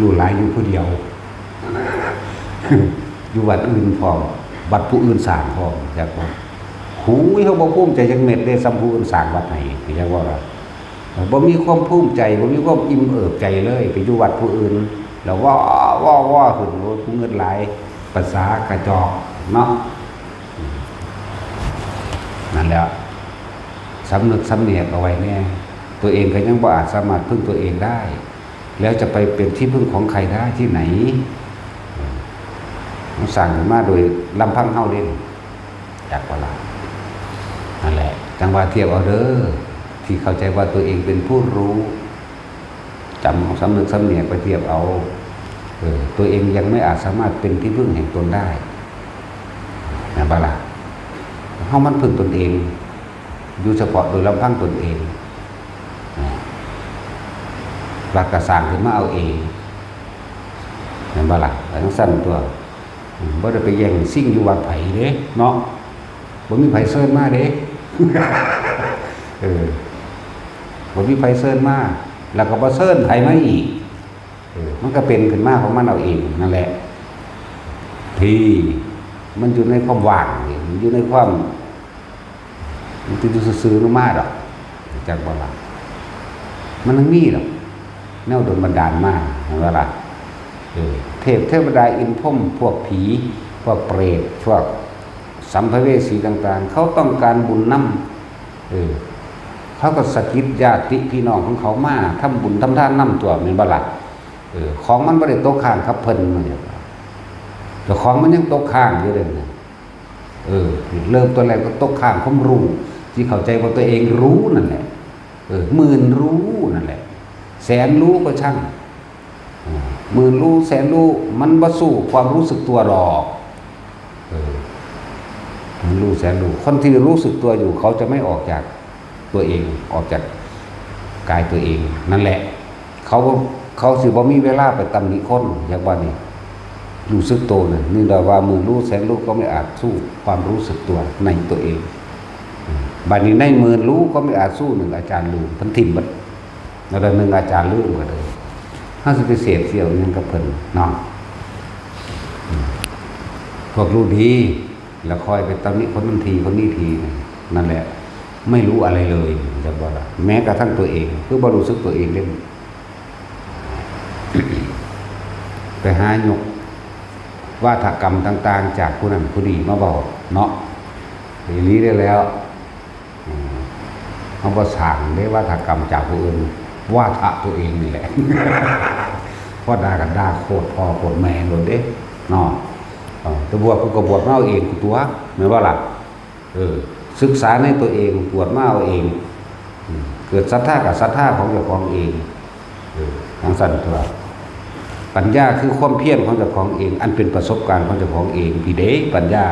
รู้หลายอยู่ผู้เดียว อยู่วัดอื่นพร้อม วัดผู้อื่นสร้างพร้อม จักว่า หูย เฮาบ่ภูมิใจจักเม็ดเด้ ส่ำผู้อื่นสร้างวัดให้ จักว่า บ่มีความภูมิใจ บ่มีความอิ่มเอิบใจเลย ไปอยู่วัดผู้อื่น แล้วว้อ ว้อ ว้อขึ้น โอ้ย กูเงินหลาย ภาษากระจอกเนาะ นั่นแหละ สำนึกสำเนียกเอาไว้แน่ ตัวเองก็ยังบ่อาจสามารถพึ่งตัวเองได้ แล้วจะไปเป็นที่พึ่งของใครได้ที่ไหน? มันสร้างขึ้นมาโดยลำพังเฮาเด้ จักบ่ล่ะ นั่นแหละ จั่งว่าเทียบเอาเด้อ ที่เข้าใจว่าตัวเองเป็นผู้รู้ จำ สำนึกสำเนียกไปเทียบเอา เออ ตัวเองยังไม่อาจสามารถเป็นที่พึ่งแห่งตนได้ แม่นบ่ล่ะ? เฮามันพึ่งตนเอง อยู่เฉพาะโดยลำพังตนเอง นะ วัดก็สร้างขึ้นมาเอาเอง แม่นบ่ล่ะ? จั่งซั้นตั๊ว อืม บ่ได้ไปแย่งชิงอยู่วัดไผเด้เนาะ บ่มีไผเชิญมาเด้ เออ บ่มีไผเชิญมา แล้วก็บ่เชิญไผมาอีก เออ มันก็เป็นขึ้นมาของมันเอาเองนั่นแหละ ที่มันอยู่ในความว่างนี่ มันอยู่ในความ มันสิอยู่ซื่อๆ ลงมาดอก จักบ่ล่ะ มันยังมีดอก แนวโดนบันดาลมา แม่นบ่ล่ะ? เออ เทพเทวดาอินทร์พรหม พวกผี พวกเปรต พวกสัมภเวสีต่างๆ เขาต้องการบุญนำ เออ เขาก็สะกิดญาติพี่น้องของเขามาทำบุญทำทานนำตั๊ว แม่นบ่ล่ะ? เออ ของมันบ่ได้ตกค้างกับเพิ่น เจ้าของมันยังตกค้างอยู่เด้ เออ เริ่มต้นแรกก็ตกค้างความรู้ ที่เข้าใจว่าตัวเองรู้นั่นแหละ เออ หมื่นรู้นั่นแหละ แสนรู้ก็ช่าง เออ หมื่นรู้ แสนรู้ มันบ่สู้ความรู้สึกตัวหรอก เออ หมื่นรู้ แสนรู้ คนที่รู้สึกตัวอยู่ เขาจะไม่ออกจาก ตัวเอง ออกจากกายตัวเอง นั่นแหละ เขา เขาสิบ่มีเวลาไปตำหนิคน อย่างว่านี่ รู้สึกตัวน่ะ นี่แหละว่าหมื่นรู้แสนรู้ก็ไม่อาจสู้ความรู้สึกตัวในตัวเอง อืม บัดนี้ในหมื่นรู้ก็ไม่อาจสู้หนึ่งอาจารย์รู้ เพิ่นถิ่มเบิด แล้วหนึ่งอาจารย์รู้ก็เลย เฮาสิไปเสพเสี่ยวหยังกับเพิ่นเนาะ อืม พวกรู้ดี แล้วคอยไปตำหนิคนนั้นทีคนนี้ที นั่นแหละ ไม่รู้อะไรเลย จักบ่ล่ะ แม้กระทั่งตัวเอง คือบ่รู้สึกตัวเองเด้ ไปหายก วาทกรรมต่างๆ จากผู้นั้นผู้นี้มาเว้าเนาะ อีหลีได้แล้ว อืม เฮาบ่สร้างเด้วาทกรรมจากผู้อื่น วาทะตัวเองนี่แหละ พอด่ากันด่าโคตรพ่อโคตรแม่โลดเด้เนาะ เออ แต่บวชกูก็บวชมาเอาเองกูตัว แม่นบ่ล่ะ เออ ศึกษาในตัวเอง บวชมาเอาเอง อืม เกิดศรัทธากับศรัทธาของเจ้าของเอง เออ จั่งซั้นตัว ปัญญาคือความเพียรของเจ้าของเอง อันเป็นประสบการณ์ของเจ้าของเอง พีเด้ ปัญญา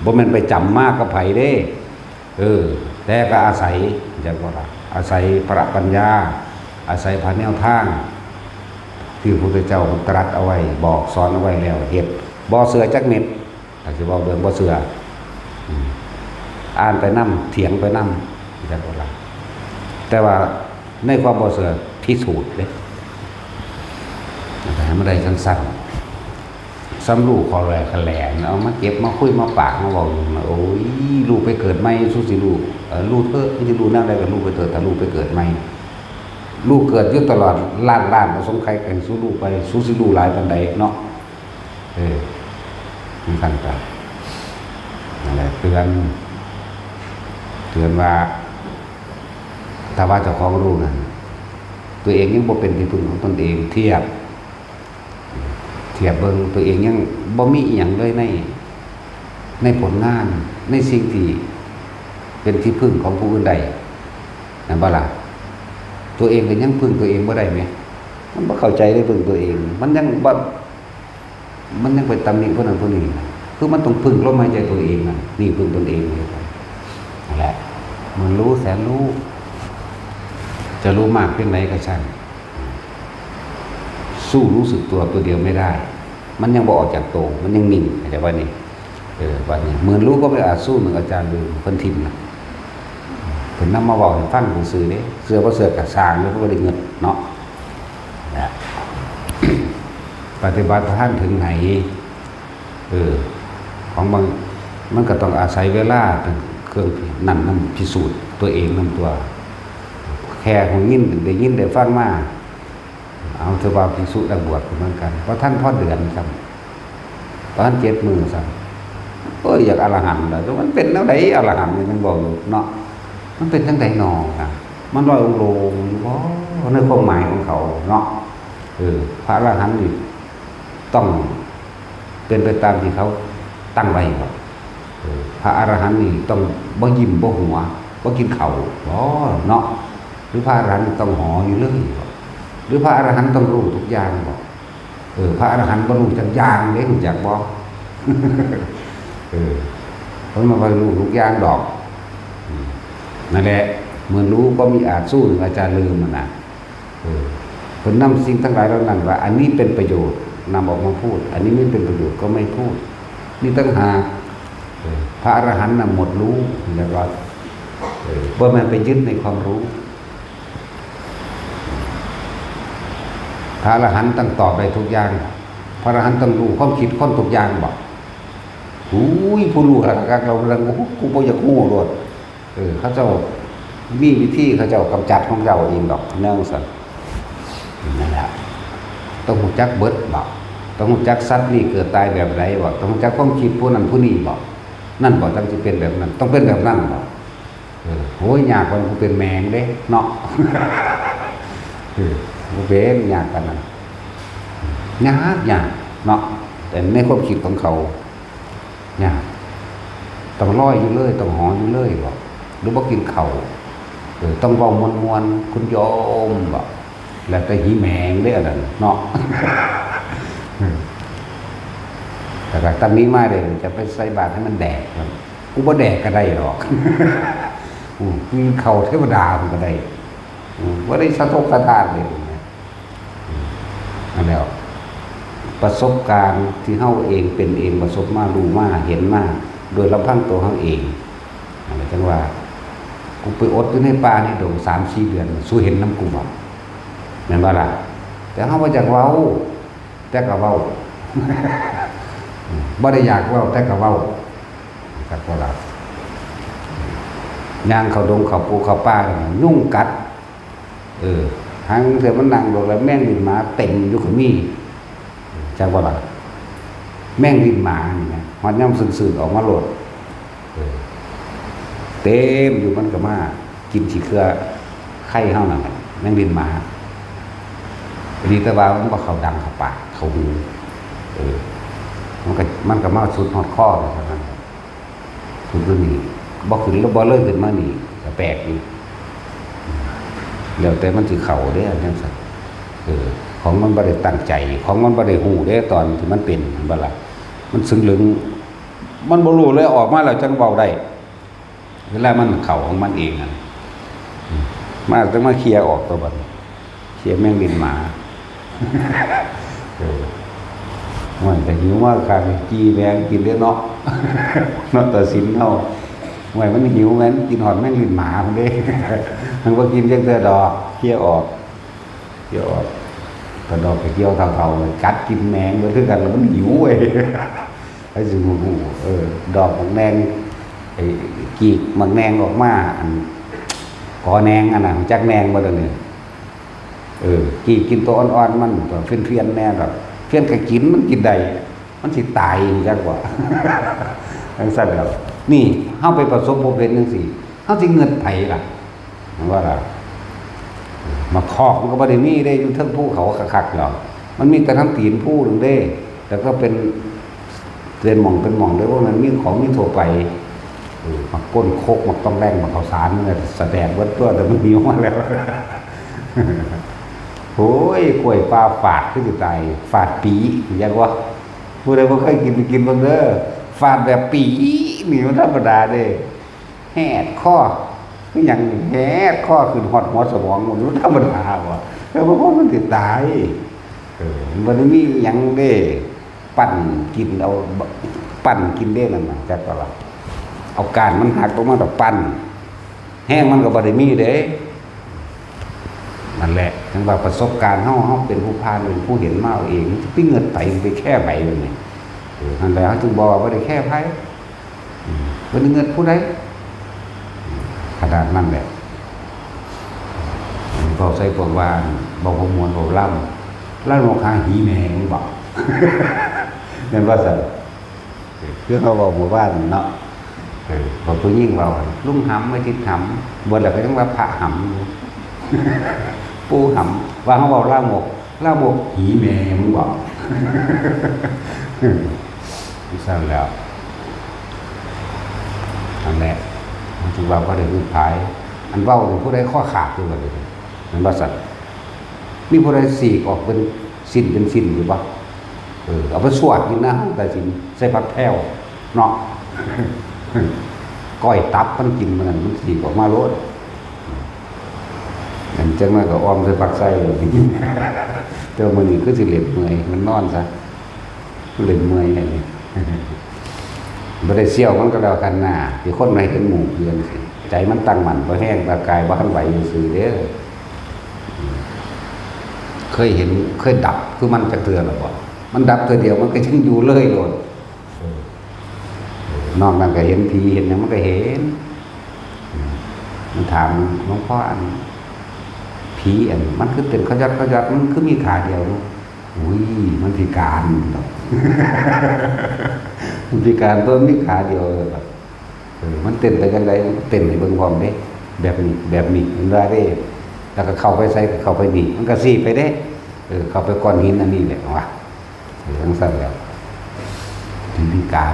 บ่แม่นไปจ๋ำมากับไผเด้ เออ แต่ก็อาศัย จั่งว่าล่ะ อาศัยพระปัญญา อาศัยพระแนวทาง ที่พระพุทธเจ้าตรัสเอาไว้ บอกสอนเอาไว้แล้ว เฮ็ด บ่เชื่อจักเม็ด ถ้าสิเว้าเรื่องบ่เชื่อ อืม อ่านไปนำ เถียงไปนำ จั่งว่าล่ะ แต่ว่าในความบ่เชื่อ พิสูจน์เด้ ให้มันได้จั่งซั้น ซ้ำลูกขอแหล่ขะแหล่ เอามาเก็บมาคุยมาปากมาเว้าอยู่นะ โอ้ย ลูกไปเกิดใหม่ สู้สิลูก เออ ลูกเถอะ มันสิลูกแนวใดก็ลูกไปเถอะ ถ้าลูกไปเกิดใหม่ ลูกเกิดอยู่ตลอดล้านล้าน บ่สงไขก็ให้สู้ลูกไป สู้สิลูกหลายปานใดเนาะ เออ มันกันไป นั่นแหละ เตือน เตือนว่า ถ้าว่าเจ้าของรู้นั่น ตัวเองยังบ่เป็นที่พึ่งของตนเอง เทียบ เทียบเบิ่ง ตัวเองยังบ่มีอิหยังเลยใน ในผลงาน ในสิ่งที่เป็นที่พึ่งของผู้อื่นได้ แม่นบ่ล่ะ ตัวเองก็ยังพึ่งตัวเองบ่ได้แหม มันบ่เข้าใจได้พึ่งตัวเอง มันยังบ่ มันยังไปตำหนิผู้นั้นผู้นี้ คือมันต้องพึ่งลมหายใจตัวเองนั่น นี่พึ่งตนเองเลย นั่นแหละ หมื่นรู้แสนรู้ จะรู้มากเพียงใดก็ช่าง สู้รู้สึกตัวตัวเดียวไม่ได้ มันยังบ่ออกจากโต มันยังนิ่ง เข้าใจบ่นี่ เออ บัดนี้ หมื่นรู้ก็ไม่อาจสู้หนึ่งอาจารย์ลืม เพิ่นถิ่มนะ เพิ่นนำมาเว้าให้ฟังซื่อๆเด้ เชื่อบ่เชื่อก็ช่าง แล้วก็บ่ได้เงินเนาะ นะ ปฏิบัติบ่ทันถึงไหน เออ ของบาง มันก็ต้องอาศัยเวลาเป็นเครื่องนั่นนำ พิสูจน์ตัวเองนำตัว แค่หูยิน ได้ยินได้ฟังมา เอาเถอะว่าภิกษุนักบวชก็เหมือนกัน บ่ทันพอเดือนซ้ำ บ่ทันเจ็ดมื้อซ้ำ เอ้ย อยากอรหันต์แล้ว แต่มันเป็นแนวใดอรหันต์นี่มันบอกอยู่เนาะ มันเป็นจั่งใดหนอนะ มันลอยองค์ลงอยู่บ่ ในความหมายของเขาเนาะ เออ พระอรหันต์นี่ต้องเป็นไปตามที่เขาตั้งไว้บ่ เออ พระอรหันต์นี่ต้องบ่ยิ้มบ่หัว บ่กินข้าวบ่เนาะ หรือพระอรหันต์นี่ต้องหออยู่เลยบ่ หรือพระอรหันต์ต้องรู้ทุกอย่างบ่ เออ พระอรหันต์บ่รู้จักอย่างเด้ รู้จักบ่ เออ เพิ่นบ่รู้ทุกอย่างดอก อืม นั่นแหละ หมื่นรู้ก็มีอาจสู้หนึ่งอาจารย์ลืมหั่นน่ะ เออ เพิ่นนำสิ่งทั้งหลายเหล่านั้นว่า อันนี้เป็นประโยชน์ นำออกมาพูด อันนี้ไม่เป็นประโยชน์ก็ไม่พูด นี่ต่างหาก เออ พระอรหันต์น่ะหมดรู้ แล้วก็ เออ บ่แม่นไปยึดในความรู้ พระอรหันต์ต้องตอบได้ทุกอย่าง พระอรหันต์ต้องรู้ความคิดคนทุกอย่างบ่ อุ้ย ผู้รู้คักๆ เราเรื่อง โอ้โห กูบ่อยากรู้โลด เออ เขาเจ้ามีวิธีเขาเจ้ากำจัดของเจ้าเองดอก แนวจั่งซั้น นั่นแหละ ต้องรู้จักเบิดบ่ ต้องรู้จักสัตว์นี่เกิดตายแบบใดบ่ ต้องรู้จักความคิดผู้นั้นผู้นี้บ่ นั่นบ่ จั่งสิเป็นแบบนั้น ต้องเป็นแบบนั้นบ่ เออ โอ้ย ยากกว่าผู้เป็นแม่งเด้เนาะ เออ บ่เป็น ยากปานนั้น ยาก ยากเนาะ แต่ในความคิดของเขา ยาก ต้องลอยอยู่เลย ต้องหออยู่เลยบ่ หรือบ่กินข้าว เออ ต้องเว้าม่วนๆ คุณโยมบ่ แล้วแต่หิแมงเด้ออันนั้นเนาะ เออ แต่ก็ตำหนิมาเด้ จะไปใส่บาตรให้มันแดก กูบ่แดกก็ได้ดอก อืม กินข้าวเทวดามันก็ได้ อืม บ่ได้สะทกสะท้านเลยนะ อืม นั่นแหละ ประสบการณ์ที่เฮาเองเป็นเองประสบมา รู้มา เห็นมา โดยลำพังตัวเฮาเอง นั่นแหละจั่งว่า กูไปอดอยู่ในป่าในดงสามสี่เดือน สู้เห็นนำกูบ่ แม่นบ่ล่ะ แต่เฮาบ่อยากเว้า แต่ก็เว้า บ่ได้อยากเว้า แต่ก็เว้า ครับ บ่ล่ะ ย่างเข้าดงเข้าภูเข้าป่า ยุงกัด เออ หางเทื่อมันนั่งโดนแล้วแมงบินมาเต็มอยู่ก็มี จักบ่ล่ะ แมงลิ้นหมานี่นะ ฮอดยามซื่นๆ ออกมาโลด เออ เต็มอยู่ มันก็มากินขี้เคือไข่เฮานั่นแหละ แมงลิ้นหมา ดีแต่ว่ามันบ่เข้าดังเข้าปากเข้าหู เออ มันก็ มันก็มาสุดฮอดคอเลยเท่านั้น คือตัวนี้ บ่ขึ้นแล้วบ่เลยขึ้นมานี่ ก็แปลกอยู่ แล้วแต่มันสิเข้าเด้ อันจั่งซั้น เออ ของมันบ่ได้ตั้งใจ ของมันบ่ได้ฮู้เด้ ตอนที่มันเป็น เห็นบ่ล่ะ มันซึ่งลึง มันบ่รู้เลย ออกมาแล้วจั่งเว้าได้ เวลามันเข้าของมันเองอะ อืม มาจั่งมาเคลียร์ออกตัวบัดนี้ เคลียร์แมงลิ้นหมา เออ มันก็หิวมากคัก จี้แมงกินเด้อเนาะ เนาะ ตาสินเฮา โอ้ย มันหิวแมง กินฮอดแมงลิ้นหมาพุ้นเด้ มันบ่กินจักเทื่อดอก เคลียร์ออก เคลียร์ออก กระดอกกระเจียวเฒ่าๆ กัดกินแมงเบิดคือกัน แล้วมันหิวเว้ย ไผสิฮู้ เออ ดอกบักแนง ไอ้ กีกบักแนงออกมา อัน กอแนงอันน่ะ จักแนงบ่เดี๋ยวนี้ เออ กีกกินตัวอ่อนๆ มัน ตัวเฟี้ยนๆ แน่ดอก เฟี้ยนก็กิน มันกินได้ มันสิตายจักบ่ จั่งซั้นแหล้ว นี่ เฮาไปประสบพบเห็นจั่งซี้ เฮาสิเงิดไผล่ะ ว่าล่ะ หมากคอกมันก็บ่ได้มีเด้ อยู่เทิงภูเขาคักๆ ดอก มันมีแต่ทางตีนภูนั่นเด้ แล้วก็เป็น เป็นหม่องเป็นหม่องเด้ พวกนั้นมีของมีทั่วไป เออ หมากก้นคก หมากต้องแร่ง หมากข้าวสาร มันก็สะแดดเบิดตัว แต่มันหิวมาแล้ว โอ้ย กล้วยป่าฝาดคือสิตาย ฝาดปี๋ อยากว่า ผู้ใดบ่เคยกินไปกินเบิ่งเด้อ ฝาดแบบปี๋นี่มันธรรมดาเด้ แหดคอ คือหยังแหดคอขึ้นฮอดหัวสมอง มันธรรมดาบ่ แต่ว่ามันสิตาย เออ มันบ่ได้มีหยังเด้ ปั่นกินเอา ปั่นกินเด้นั่นน่ะ จักว่า เอาก้านมันหักลงมาแล้วปั่น แฮงมันก็บ่ได้มีเด้ นั่นแหละ จั่งว่าประสบการณ์เฮา เฮาเป็นผู้ผ่าน เป็นผู้เห็นมาเอาเอง สิไปเงิดไผ สิไปแค่ไผ บัดนี้ เออ นั่นแหละ เฮาจึงบอกว่าบ่ได้แค่ไผ อืม บ่ได้เงิดผู้ใด ขนาดนั้นแหละ เว้าใส่พวกว่า เว้าบ่ม่วน เว้าลาม ลามกหาหีแม่มึงบอก แม่นบ่ซั่น คือเฮาเว้าหมู่บ้านเนาะ เออ พอผู้หญิงเว้า ลุงหำ ไอ้ทิดหำ เบิดแล้วก็ยังว่าพระหำอยู่ ปู่หำ ว่าเฮาเว้าลามก ลามกหีแม่มึงบอก ซั่นแหล้ว นั่นแหละ มันถือว่าบ่ได้ฮู้ผาย อันเว้านี่ผู้ใดคอขาดอยู่บัดนี้ แม่นบ่ซั่น มีผู้ใดสีกออกเป็นสิ้นเป็นสิ้นอยู่บ่ เออ เอาไปสวดกินนะ ตาสิน ใส่ผักแพรวเนาะ ก้อยตับมันกินมื้อนั้น มันสีกออกมาโลด อันจั่งนั้นก็อ่อมใส่ผักไส้ แต่มื้อนี้คือสิเล่นเมื่อย มันนอนซะ เล่นเมื่อยอันนี้ บ่ได้เสี่ยวมันก็แล้วกันน่า ที่คนมาเห็นหมู่เพื่อนสิ ใจมันตั้งมั่นบ่แฮง ร่างกายบ่ทันไหวซื่อๆ เด้อ เคยเห็น เคยดับคือมันจักเทื่อแล้วบ่ มันดับเทื่อเดียวมันก็ยังอยู่เลยโลด เออ นอกนั้นก็เห็นผีเห็นหยังมันก็เห็น อืม มันถามหลวงพ่อ อัน ผีอัน มันคือเต้นขยัดขยัด มันคือมีขาเดียวเนาะ อุ้ย มันพิการดอก มันพิการตัวมีขาเดียวเลยแบบ เออ มันเต้นไปจั่งใด มันเต้นให้เบิ่งพร้อมเด้ แบบนี้ แบบนี้ มันว่าเด้ แล้วก็เข้าไปไสก็เข้าไปนี่ มันก็ซี้ไปเด้ เออ เข้าไปก้อนหินอันนี้แหละว่า เออ จั่งซั้นแหล้ว ผีพิการ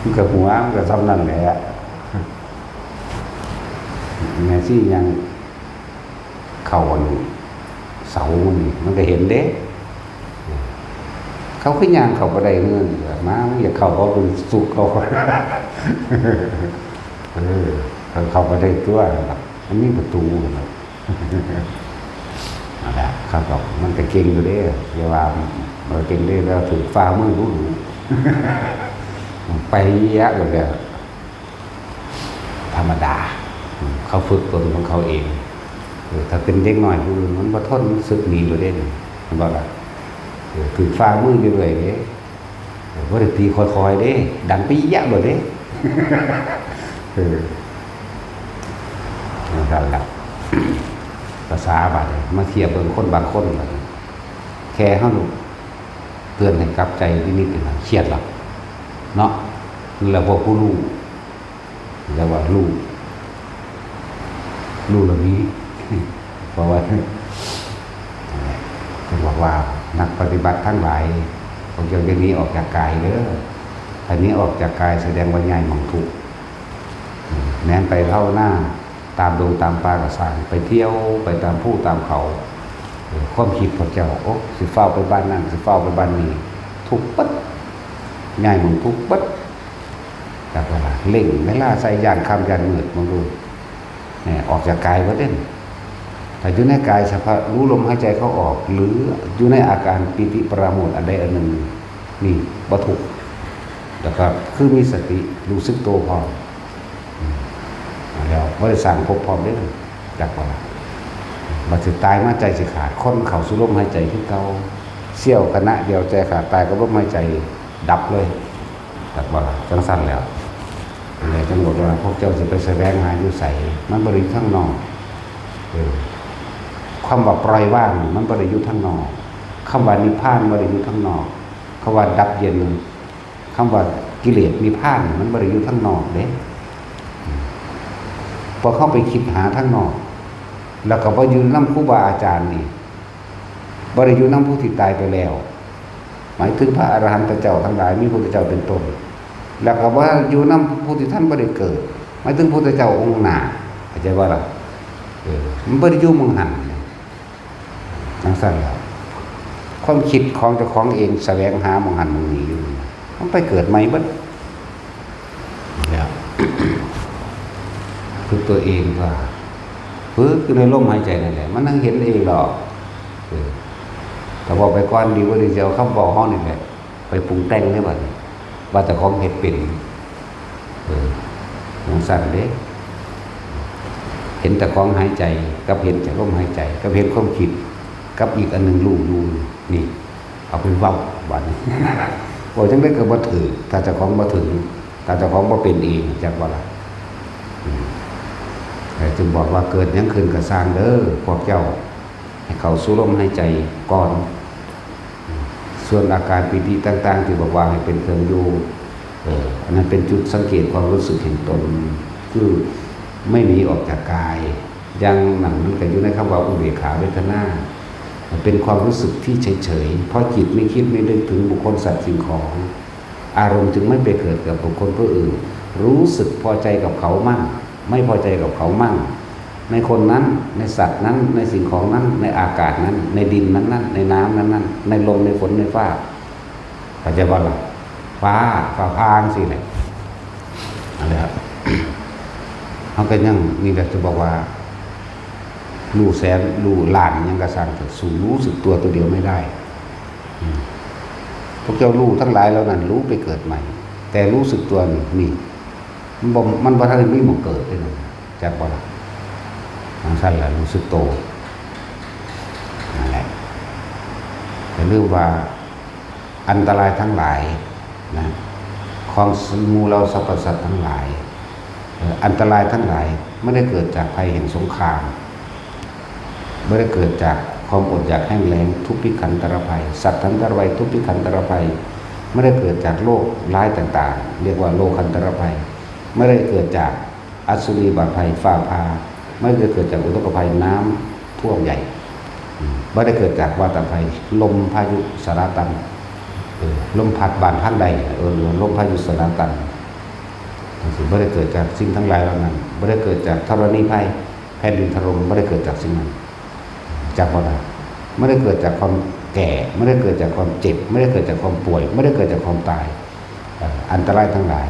มันก็หัว มันก็ซ่ำนั่นแหละ แม่ชียัง เข้าอันเสามันนี่ มันก็เห็นเด้ เขาคือย่างเข้าบ่ได้เฮือน มา มันอยากเข้า เขาเป็นสุกเขา เออ เขาเข้าบ่ได้ตัว มันมีประตูนะ นั่นแหละ เขาก็ มันก็เก่งอยู่เด้ อย่าว่า มันเก่งเด้ แล้วถือฝ่ามือรู้ ไปเยอะเลย ธรรมดา อืม เขาฝึกตนของเขาเอง เออ ถ้าเป็นเด็กน้อยผู้อื่นมันบ่ทน มันสึกหนีโลดเด้ เห็นบ่ล่ะ เออ ถือฝ่ามืออยู่เรื่อยเด้ เออ บ่ได้ตีค่อยๆเด้ ดังปี๊ยะโลดเด้ เออ นั่นล่ะ ภาษาบาดนี้ มาเทียบเบิ่งคนบางคนบาดนี้ แค่เฮาเตือนให้กลับใจนิดๆ นี่นะ เครียดแล้วเนาะ นั่นแหละพวกผู้รู้ เรียกว่ารู้ รู้เหล่านี้ เพราะว่า เพิ่นบอกว่านักปฏิบัติทั้งหลาย พวกเจ้าอย่าหนีออกจากกายเด้อ ถ้าหนีออกจากกายแสดงว่าย้ายหม่องทุกข์ แม่นไปภาวนาตามดงตามป่าก็ซ่าง ไปเที่ยวไปตามภูตามเขา เออ ความคิดพวกเจ้า โอ้ สิฟ้าวไปบ้านนั่น สิฟ้าวไปบ้านนี้ ทุกข์เบิด ย้ายหม่องทุกข์เบิด จักว่าล่ะ เร่งเวลาใส่ ย้านค่ำย้านมืด เบิ่งดู แหม ออกจากกายเบิดเด้ ถ้าอยู่ในกายเฉพาะรู้ลมหายใจเข้าออก หรืออยู่ในอาการปีติปราโมทย์อันใดอันหนึ่ง นี่บ่ทุกข์ แล้วก็คือมีสติรู้สึกตัวพร้อม อืม แล้วบ่ได้สร้างภพพร้อมเด้ จักว่าล่ะ บัดสิตายมาใจสิขาด คนเข้าสู่ลมหายใจคือเก่า เสี้ยวขณะเดียวใจขาด ตายกับลมหายใจดับเลย จักว่าล่ะ จังซั่นแล้ว เลยจังบอกว่าพวกเจ้าสิไปแสวงหาอยู่ไส มันบ่ได้อยู่ทางนอก เออ คำว่าปล่อยวางนี่มันบ่ได้อยู่ทางนอก คำว่านิพพานบ่ได้อยู่ทางนอก คำว่าดับเย็น คำว่ากิเลสนิพพานนี่มันบ่ได้อยู่ทางนอกเด้ พวกเฮาไปคิดหาทางนอก แล้วก็บ่อยู่นำครูบาอาจารย์นี่ บ่ได้อยู่นำผู้ที่ตายไปแล้ว หมายถึงพระอรหันตเจ้าทั้งหลาย มีพระพุทธเจ้าเป็นต้น แล้วก็บ่อยู่นำผู้ที่ท่านบ่ได้เกิด หมายถึงพระพุทธเจ้าองค์หน้า เข้าใจบ่ล่ะ เออ มันบ่ได้อยู่หม่องหั้น จังซั่นล่ะ ความคิดของเจ้าของเองแสวงหาหม่องหั้นหม่องนี้อยู่ มันไปเกิดใหม่เบิด แล้ว ฝึกตัวเองว่า ฝึกอยู่ในลมหายใจนั่นแหละ มันนั่งเห็นเองดอก เออ แต่ว่าไปก่อนดีกว่าดี สิเอาคำเว้าเฮานี่แหละ ไปปรุงแต่งเด้บัดนี้ ว่าเจ้าของเฮ็ดเป็น เออ จังซั่นเด้ เห็นแต่ของหายใจ กับเห็นแต่ลมหายใจ กับเห็นความคิด กับอีกอันหนึ่งรู้อยู่ นี่ เอาไปเว้าบัดนี้ เว้าจังได๋ก็บ่ถืก ถ้าเจ้าของบ่ถืก ถ้าเจ้าของบ่เป็นเอง จักบ่ล่ะ อืม แต่จึงบอกว่าเกิดหยังขึ้นก็ซ่างเด้อ พวกเจ้า ให้เข้าสู่ลมหายใจก่อน ส่วนอาการปีติต่างๆ ที่บอกว่าให้เป็นเครื่องอยู่ เออ อันนั้นเป็นจุดสังเกตความรู้สึกแห่งตน คือไม่หนีออกจากกาย อย่างนั้นมันก็อยู่ในคำว่าอุเบกขาเวทนา เป็นความรู้สึกที่เฉยๆ เพราะจิตไม่คิดไม่นึกถึงบุคคลสัตว์สิ่งของ อารมณ์จึงไม่ไปเกิดกับบุคคลผู้อื่น รู้สึกพอใจกับเขามั่ง ไม่พอใจกับเขามั่ง ในคนนั้น ในสัตว์นั้น ในสิ่งของนั้น ในอากาศนั้น ในดินนั้นๆ ในน้ำนั้นๆ ในลม ในฝน ในฟ้า เข้าใจบ่ล่ะ ฟ้า ฟ้าผ่าจั่งซี้แหละ นั่นแหละครับ เฮาก็ยัง นี่แหละจะบอกว่า รู้แสน รู้ล้านหยังก็ซ่างเถอะ สู้รู้สึกตัวตัวเดียวไม่ได้ อืม พวกเจ้ารู้ทั้งหลายเหล่านั้น รู้ไปเกิดใหม่ แต่รู้สึกตัวนี่ นี่ มันบ่ มันบ่ทันได้มีหม่องเกิดเลยนะ จักบ่ล่ะ จังซั่นล่ะ รู้สึกโต นั่นแหละ อย่าลืมว่า อันตรายทั้งหลายนะ ของหมู่เหล่าสรรพสัตว์ทั้งหลาย เอ่อ อันตรายทั้งหลายไม่ได้เกิดจากภัยแห่งสงคราม ไม่ได้เกิดจากความอดอยากแห้งแล้ง ทุพพิขันตรภัย สัตว์ทั้งตรภัย ทุพพิขันตรภัย ไม่ได้เกิดจากโรคร้ายต่างๆ เรียกว่าโรคันตรภัย ไม่ได้เกิดจากอัศนีบาตภัย ฟ้าผ่า ไม่ได้เกิดจากอุทกภัย น้ำท่วมใหญ่ อืม ไม่ได้เกิดจากวาตภัย ลมพายุสลาตัน เออ ลมพัดบ้านพังใด เออ ลมพายุสลาตัน จังซี้ บ่ได้เกิดจากสิ่งทั้งหลายเหล่านั้น บ่ได้เกิดจากธรณีภัย แผ่นดินถล่ม บ่ได้เกิดจากสิ่งนั้น จักบ่ล่ะ ไม่ได้เกิดจากความแก่ ไม่ได้เกิดจากความเจ็บ ไม่ได้เกิดจากความป่วย ไม่ได้เกิดจากความตาย เอ่อ อันตรายทั้งหลาย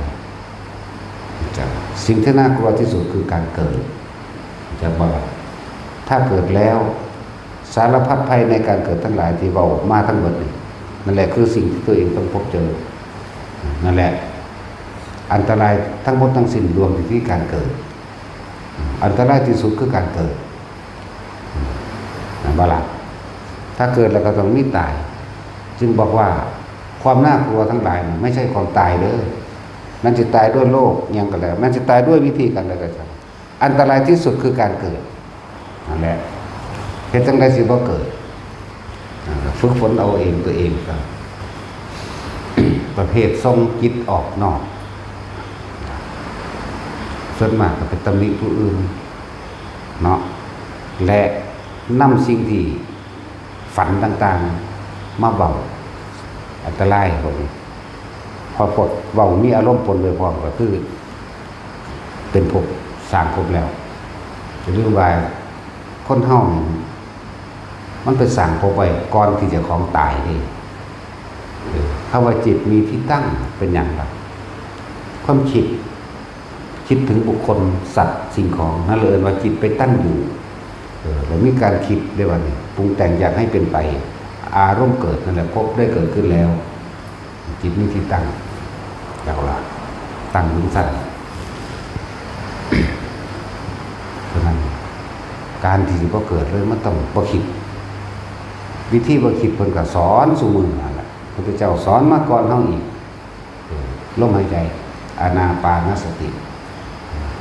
จัก สิ่งที่น่ากลัวที่สุดคือการเกิด จักบ่ล่ะ ถ้าเกิดแล้ว สารพัดภัยในการเกิดทั้งหลายที่เว้ามาทั้งหมดนี่ นั่นแหละคือสิ่งที่ตัวเองต้องพบเจอ นั่นแหละ อันตรายทั้งหมดทั้งสิ้นรวมอยู่ที่การเกิด อันตรายที่สุดคือการเกิด นั่นบ่ล่ะ ถ้าเกิดแล้วก็ต้องมีตาย จึงบอกว่าความน่ากลัวทั้งหลายนี่ไม่ใช่ความตายเด้อ มันจะตายด้วยโรคหยังก็แล้ว มันจะตายด้วยวิธีการใดก็ช่าง อันตรายที่สุดคือการเกิด นั่นแหละ เฮ็ดจั่งใดสิบ่เกิด อ่า ฝึกฝนเอาเองตัวเองก็ ประเภทส่งจิตออกนอก ส่วนมากก็ไปตำหนิผู้อื่นเนาะ และนำสิ่งที่ฝันต่างๆ มาเว้า อันตรายพวกนี้ พอพวกเว้ามีอารมณ์ปนไปพร้อมก็คือ เป็นภพ สร้างภพแล้ว อย่าลืมว่าคนเฮานี่ มันไปสร้างภพไว้ก่อนที่เจ้าของตายเด้ เออ คำว่าจิตมีที่ตั้งเป็นหยังล่ะ ความคิด คิดถึงบุคคล สัตว์ สิ่งของ นั่นเลยเอิ้นว่าจิตไปตั้งอยู่ เออ แล้วมีการคิดได้ว่านี่ ปรุงแต่งอยากให้เป็นไป อารมณ์เกิดนั่นแหละ ภพได้เกิดขึ้นแล้ว จิตมีที่ตั้ง จักว่า ตั้งอยู่ซั่น ฉะนั้น การที่สิบ่เกิดเลย มันต้องบ่คิด วิธีบ่คิดเพิ่นก็สอนซุมื้อนั่นแหละ พุทธเจ้าสอนมาก่อนเฮาอีก เออ ลมหายใจ อานาปานสติ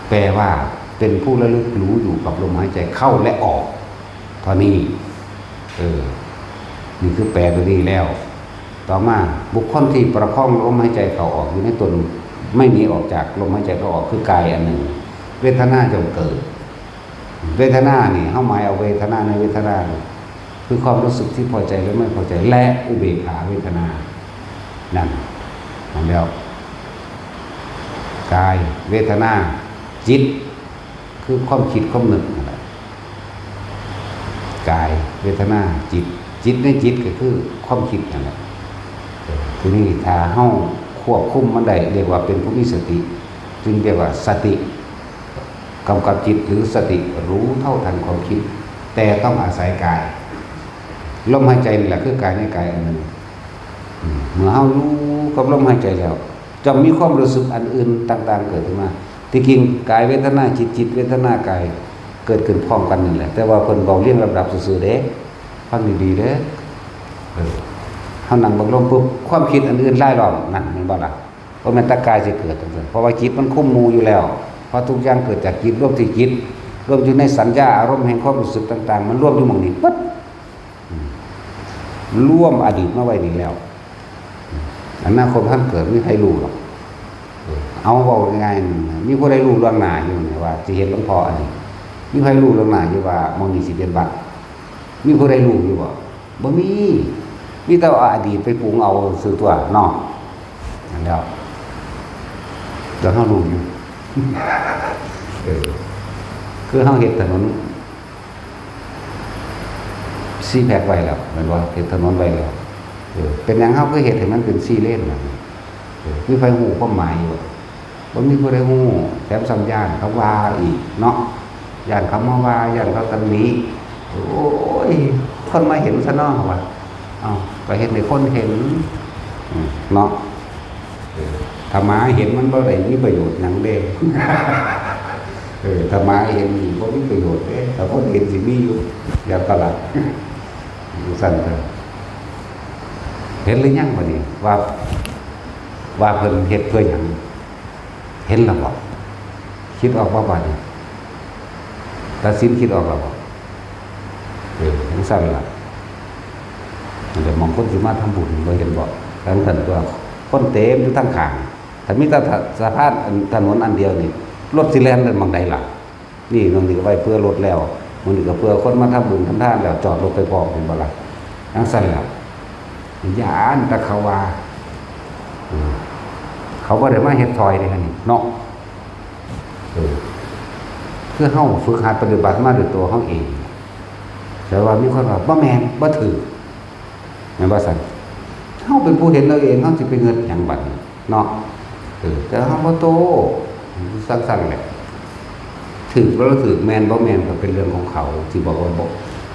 แปลว่าเป็นผู้ระลึกรู้อยู่กับลมหายใจเข้าและออก เท่านี้ เออ นี่คือแปลตัวนี้แล้ว ต่อมา บุคคลที่ประคองลมหายใจเข้าออกอยู่ในตน ไม่หนีออกจากลมหายใจเข้าออก คือกายอันหนึ่ง เวทนาย่อมเกิด เวทนานี่ เฮาหมายเอาเวทนาในเวทนานี่ คือความรู้สึกที่พอใจและไม่พอใจ และอุเบกขาเวทนา นั่น นั่นแล้ว กาย เวทนา จิต คือความคิดความนึกนั่นแหละ กาย เวทนา จิต จิตในจิตก็คือความคิดนั่นแหละ เออ ทีนี้ถ้าเฮาควบคุมมันได้ เรียกว่าเป็นผู้มีสติ จึงเรียกว่าสติ กำกับจิตหรือสติรู้เท่าทันความคิด แต่ต้องอาศัยกาย ลมหายใจนี่แหละคือกายในกายอันหนึ่ง อืม เมื่อเฮารู้กับลมหายใจแล้ว จะมีความรู้สึกอันอื่นต่างๆเกิดขึ้นมา ที่จริงกายเวทนาจิต จิตเวทนากาย เกิดขึ้นพร้อมกันนี่แหละ แต่ว่าเพิ่นเว้าเรียงลำดับซื่อๆเด้ ฟังดีๆเด้อ เออ เฮานั่งเบิ่งลมปุ๊บ ความคิดอันอื่นรายล้อม นั่นแม่นบ่ล่ะ บ่แม่นแต่กายสิเกิดจังซั่น เพราะว่าจิตมันคุมหมู่อยู่แล้ว เพราะทุกอย่างเกิดจากจิต รวมที่จิต รวมอยู่ในสัญญาอารมณ์แห่งความรู้สึกต่างๆ มันรวมอยู่หม่องนี้ปึ๊บ อืม รวมอดีตมาไว้นี่แล้ว อนาคตบ่ทันเกิด มีไผรู้หรอก เออ เอาเว้าง่ายๆ มีผู้ใดรู้ล่วงหน้าอยู่นี่ว่าสิเฮ็ดหลวงพ่ออันนี้ มีไผรู้ล่วงหน้าอยู่ว่าหม่องนี้สิเป็นวัด มีผู้ใดรู้อยู่บ่ บ่มี มีแต่เอาอดีตไปปรุงเอาซื่อตัวเนาะ นั่นแหล้ว แต่เฮารู้อยู่ เออ คือเฮาเฮ็ดถนน ซีแพคไว้แล้ว แม่นบ่ เฮ็ดถนนไว้แล้ว เออ เป็นหยังเฮาคือเฮ็ดให้มันเป็นสี่เลนล่ะ เออ มีไผฮู้ความหมายอยู่บ่ บ่มีผู้ใดฮู้ แถมซ้ำย้านเขาว่าอีกเนาะ ย้านเขามาว่า ย้านเขาตำหนิ โอ้ย คนมาเห็นซะเนาะ ว่า เอ้า ก็เฮ็ดให้คนเห็น อืม เนาะ เออ ถ้าหมาเห็นมันบ่ได้มีประโยชน์หยังเด้ เออ ถ้าหมาเห็นนี่บ่มีประโยชน์เด้ ถ้าคนเห็นสิมีอยู่ อย่าประหลาด จั่งซั่นเด้อ เห็นหรือยังบัดนี้ ว่า ว่าเพิ่นเฮ็ดเพื่อหยัง เห็นแล้วบ่ คิดออกบ่บัดนี้ ตัดสินคิดออกแล้วบ่ เออ จั่งซั่นล่ะ นั่นแหละ หม่องคนสิมาทำบุญ บ่เห็นบ่ จั่งซั่นตัว คนเต็มอยู่ทางข้าง ถ้ามีแต่สะพาน ถนนอันเดียวนี่ รถสิแล่นไปหม่องใดล่ะ นี่หม่องนี้ก็ไว้เพื่อรถแล้ว หม่องนี้ก็เพื่อคนมาทำบุญทำทานแล้ว จอดรถไปพร้อม เห็นบ่ล่ะ จั่งซั่นล่ะ ย้านแต่เขาว่า เออ เขาบ่ได้มาเฮ็ดซอยเด้ อันนี้เนาะ เออ คือเฮาฝึกหัดปฏิบัติมาด้วยตัวเฮาเอง แต่ว่ามีคนว่า "บ่แม่น บ่ถืก" แม่นบ่ซั่น เฮาเป็นผู้เห็นเอาเอง เฮาสิไปเงิดหยังบัดนี้เนาะ เออ แต่เฮาบ่โต้ จั่งซั่นแหละ ถืกบ่ถืก แม่นบ่แม่นก็เป็นเรื่องของเขา สิบอกว่าบ่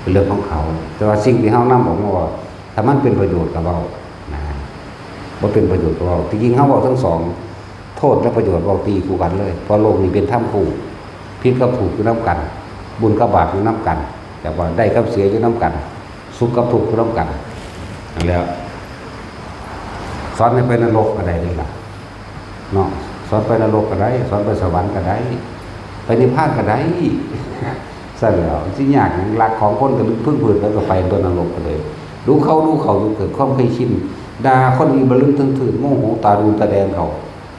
เป็นเรื่องของเขา แต่ว่าสิ่งที่เฮานำออกมาเว้า ถ้ามันเป็นประโยชน์ก็เว้า นะ บ่เป็นประโยชน์ก็เว้า ที่จริงเฮาเว้าทั้งสอง โทษและประโยชน์เว้าตีคู่กันเลย เพราะโลกนี้เป็นธรรมคู่ ผิดกับถูกอยู่นำกัน บุญกับบาปอยู่นำกัน แต่ว่าได้กับเสียอยู่นำกัน สุขกับทุกข์อยู่นำกัน นั่นแหละ สอนให้ไปนรกก็ได้เด้ล่ะ เนาะ สอนไปนรกก็ได้ สอนไปสวรรค์ก็ได้ ไปนิพพานก็ได้ ซั่นแหล้ว สิยากหยัง ลักของคนก็พึ่งพืชแล้วก็ไปตัวนรกก็เลย ดูเขา ดูเขา ดูเกิดความเคยชิน ด่าคนอีบ่ลึงเทิงทื่น โมโหตาดูตาแดงเขา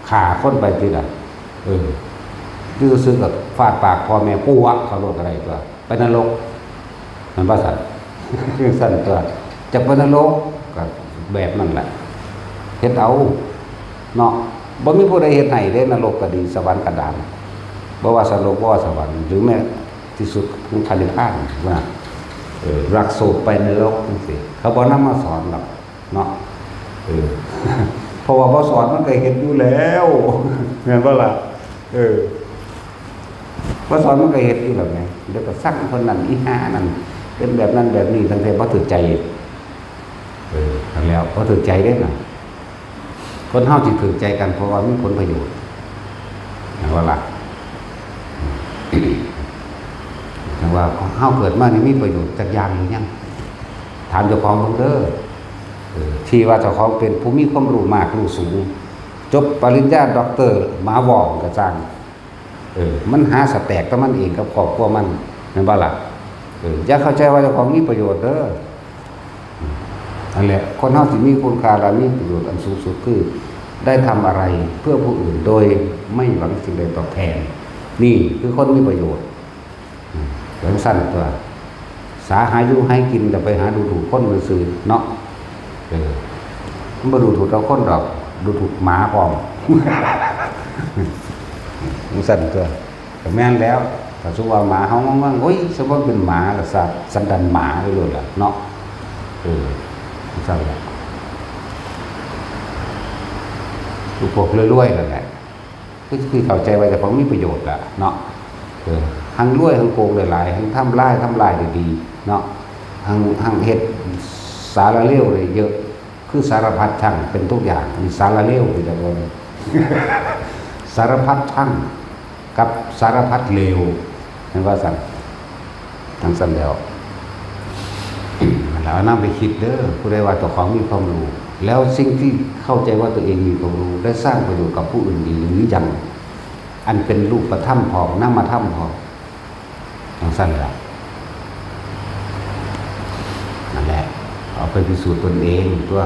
ฆ่าคนไปทีละ เออ อยู่ซื่อๆก็ฟาดปากพ่อแม่ ปวกเขาโลดก็ได้ตั๊ว ไปนรก มันว่าซั่น ซั่นตั๊ว จักไปนรก ก็แบบนั้นแหละ เฮ็ดเอา เนาะ บ่มีผู้ใดเฮ็ดให้เด้ นรกก็ดี สวรรค์ก็ตาม บ่ว่าสรก บ่ว่าสวรรค์ หรือแม้ที่สุดของพระนิพพานว่า เออ รักโสดไปนรกจังซี้ เขาบ่นำมาสอนดอก เนาะ เออ เพราะว่าบ่สอนมันก็เฮ็ดอยู่แล้ว แม่นบ่ล่ะ เออ บ่สอนมันก็เฮ็ดอยู่แล้วไง เดี๋ยวก็สั่งคนนั้นอีห่านั่น เป็นแบบนั้นแบบนี้ ตั้งแต่บ่ถืกใจ เออ นั่นแหล้ว บ่ถืกใจเด้น่ะ คนเฮาสิถืกใจกัน เพราะว่ามีผลประโยชน์ แม่นบ่ล่ะ จั่งว่าเฮาเกิดมานี่มีประโยชน์จักอย่างหรือยัง ถามเจ้าของเบิ่งเด้อ เออ ที่ว่าเจ้าของเป็นผู้มีความรู้มากรู้สูง จบปริญญาด็อกเตอร์ หมาหว่องก็ซ่าง เออ มันหาสแต็กแต่มันเองกับครอบครัวมัน แม่นบ่ล่ะ เออ อย่าเข้าใจว่าเจ้าของมีประโยชน์เด้อ นั่นแหละ คนเฮาสิมีคุณค่าและมีประโยชน์อันสูงสุดคือ ได้ทำอะไรเพื่อผู้อื่นโดยไม่หวังสิ่งใดตอบแทน นี่คือคนมีประโยชน์ อืม จั่งซั่นตั๊ว สาหาอยู่หากิน แต่ไปหาดูถูกคนซื่อๆ เนาะ เออ มันบ่ดูถูกแต่คนดอก ดูถูกหมาพร้อม จั่งซั่นตั๊ว ก็แม่นแล้ว ถ้าสมมุติว่าหมาเฮาง่วงๆ โอ้ย สมมุติเป็นหมาล่ะ สัตว์สันดานหมาไปโลดล่ะเนาะ เออ จั่งซั่นล่ะ คือพวกรวยๆ นั่นแหละ คือ คือเข้าใจว่าเจ้าของมีประโยชน์ล่ะเนาะ เออ หั้งรวย หั้งโกงหลายๆ หั้งทำลาย ทำลายดีๆ เนาะ หั้ง หั้งเฮ็ดสารเลวได้เยอะ คือสารพัดช่างเป็นทุกอย่าง มีสารเลวที่จะบ่ สารพัดช่างกับสารพัดเลว แม่นว่าซั่น จั่งซั่นแล้ว แล้วนำไปคิดเด้อ ผู้ใดว่าเจ้าของมีความรู้ แล้วสิ่งที่เข้าใจว่าตัวเองมีความรู้ ได้สร้างประโยชน์กับผู้อื่นดีหรือยัง อันเป็นรูปธรรมพร้อม นามธรรมพร้อม จั่งซั่นแหละ นั่นแหละ เอาไปพิสูจน์ตนเองตั๊ว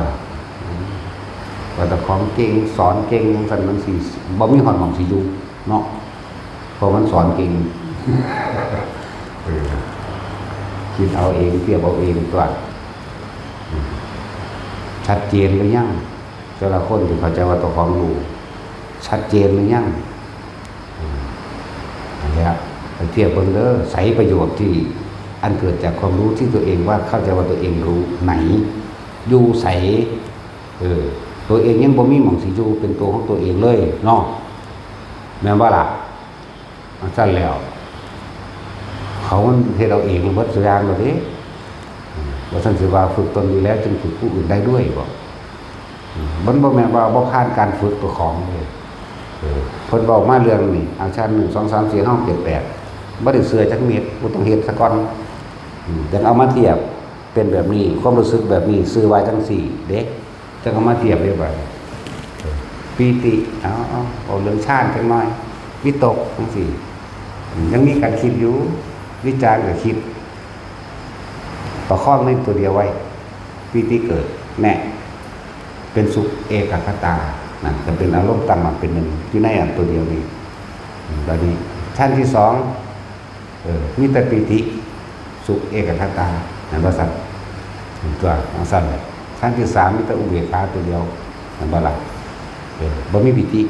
ว่าเจ้าของเก่ง สอนเก่ง จั่งซั่นจั่งซี้ บ่มีฮอดหม่องสิอยู่เนาะ เพราะมันสอนเก่ง เออ คิดเอาเอง เปรียบเอาเองตั๊ว ชัดเจนหรือยัง แต่ละคนที่เข้าใจว่าเจ้าของรู้ ชัดเจนหรือยัง อืม นั่นแหละ ไปเทียบเบิ่งเด้อ ไสประโยชน์ที่อันเกิดจากความรู้ที่ตัวเองว่าเข้าใจว่าตัวเองรู้ไหน อยู่ไส เออ ตัวเองยังบ่มีหม่องสิอยู่เป็นตัวของตัวเองเลยเนาะ แม่นบ่ล่ะ จั่งซั่นแล้ว เขามันเฮ็ดเอาเองเบิดซุอย่างแล้วเด้ อืม ว่าซั่นสิว่าฝึกตนดีแล้วจึงฝึกผู้อื่นได้ด้วยบ่ อืม มันบ่แม่นว่าบ่ผ่านการฝึกเจ้าของเด้ เออ เพิ่นเว้ามาเรื่องนี้ อาจารย์ หนึ่ง สอง สาม สี่ ห้า หก เจ็ด แปด บ่ได้เชื่อจักเม็ด บ่ต้องเฮ็ดซะก่อน อืม จั่งเอามาเทียบ เป็นแบบนี้ ความรู้สึกแบบนี้ ชื่อว่าจั่งซี้เด้ จั่งเอามาเทียบได้บัดนี้ ปีติ เอา เอา เอาเรื่องฌานจักหน่อย วิตกจั่งซี้ อืม ยังมีการคิดอยู่ วิจารก็คิด ประคองในตัวเดียวไว้ ปีติเกิด แน่ เป็นสุขเอกัคคตา นั่นก็เป็นอารมณ์ตั้งมั่นเป็นหนึ่ง อยู่ในอันตัวเดียวนี้ อืม บัดนี้ ฌานที่สอง เออ มีแต่ปีติ สุขเอกัคคตา แม่นบ่ซั่น ตัวของซั่น ฌานที่สามมีแต่อุเบกขาตัวเดียว แม่นบ่ล่ะ เออ บ่มีปีติ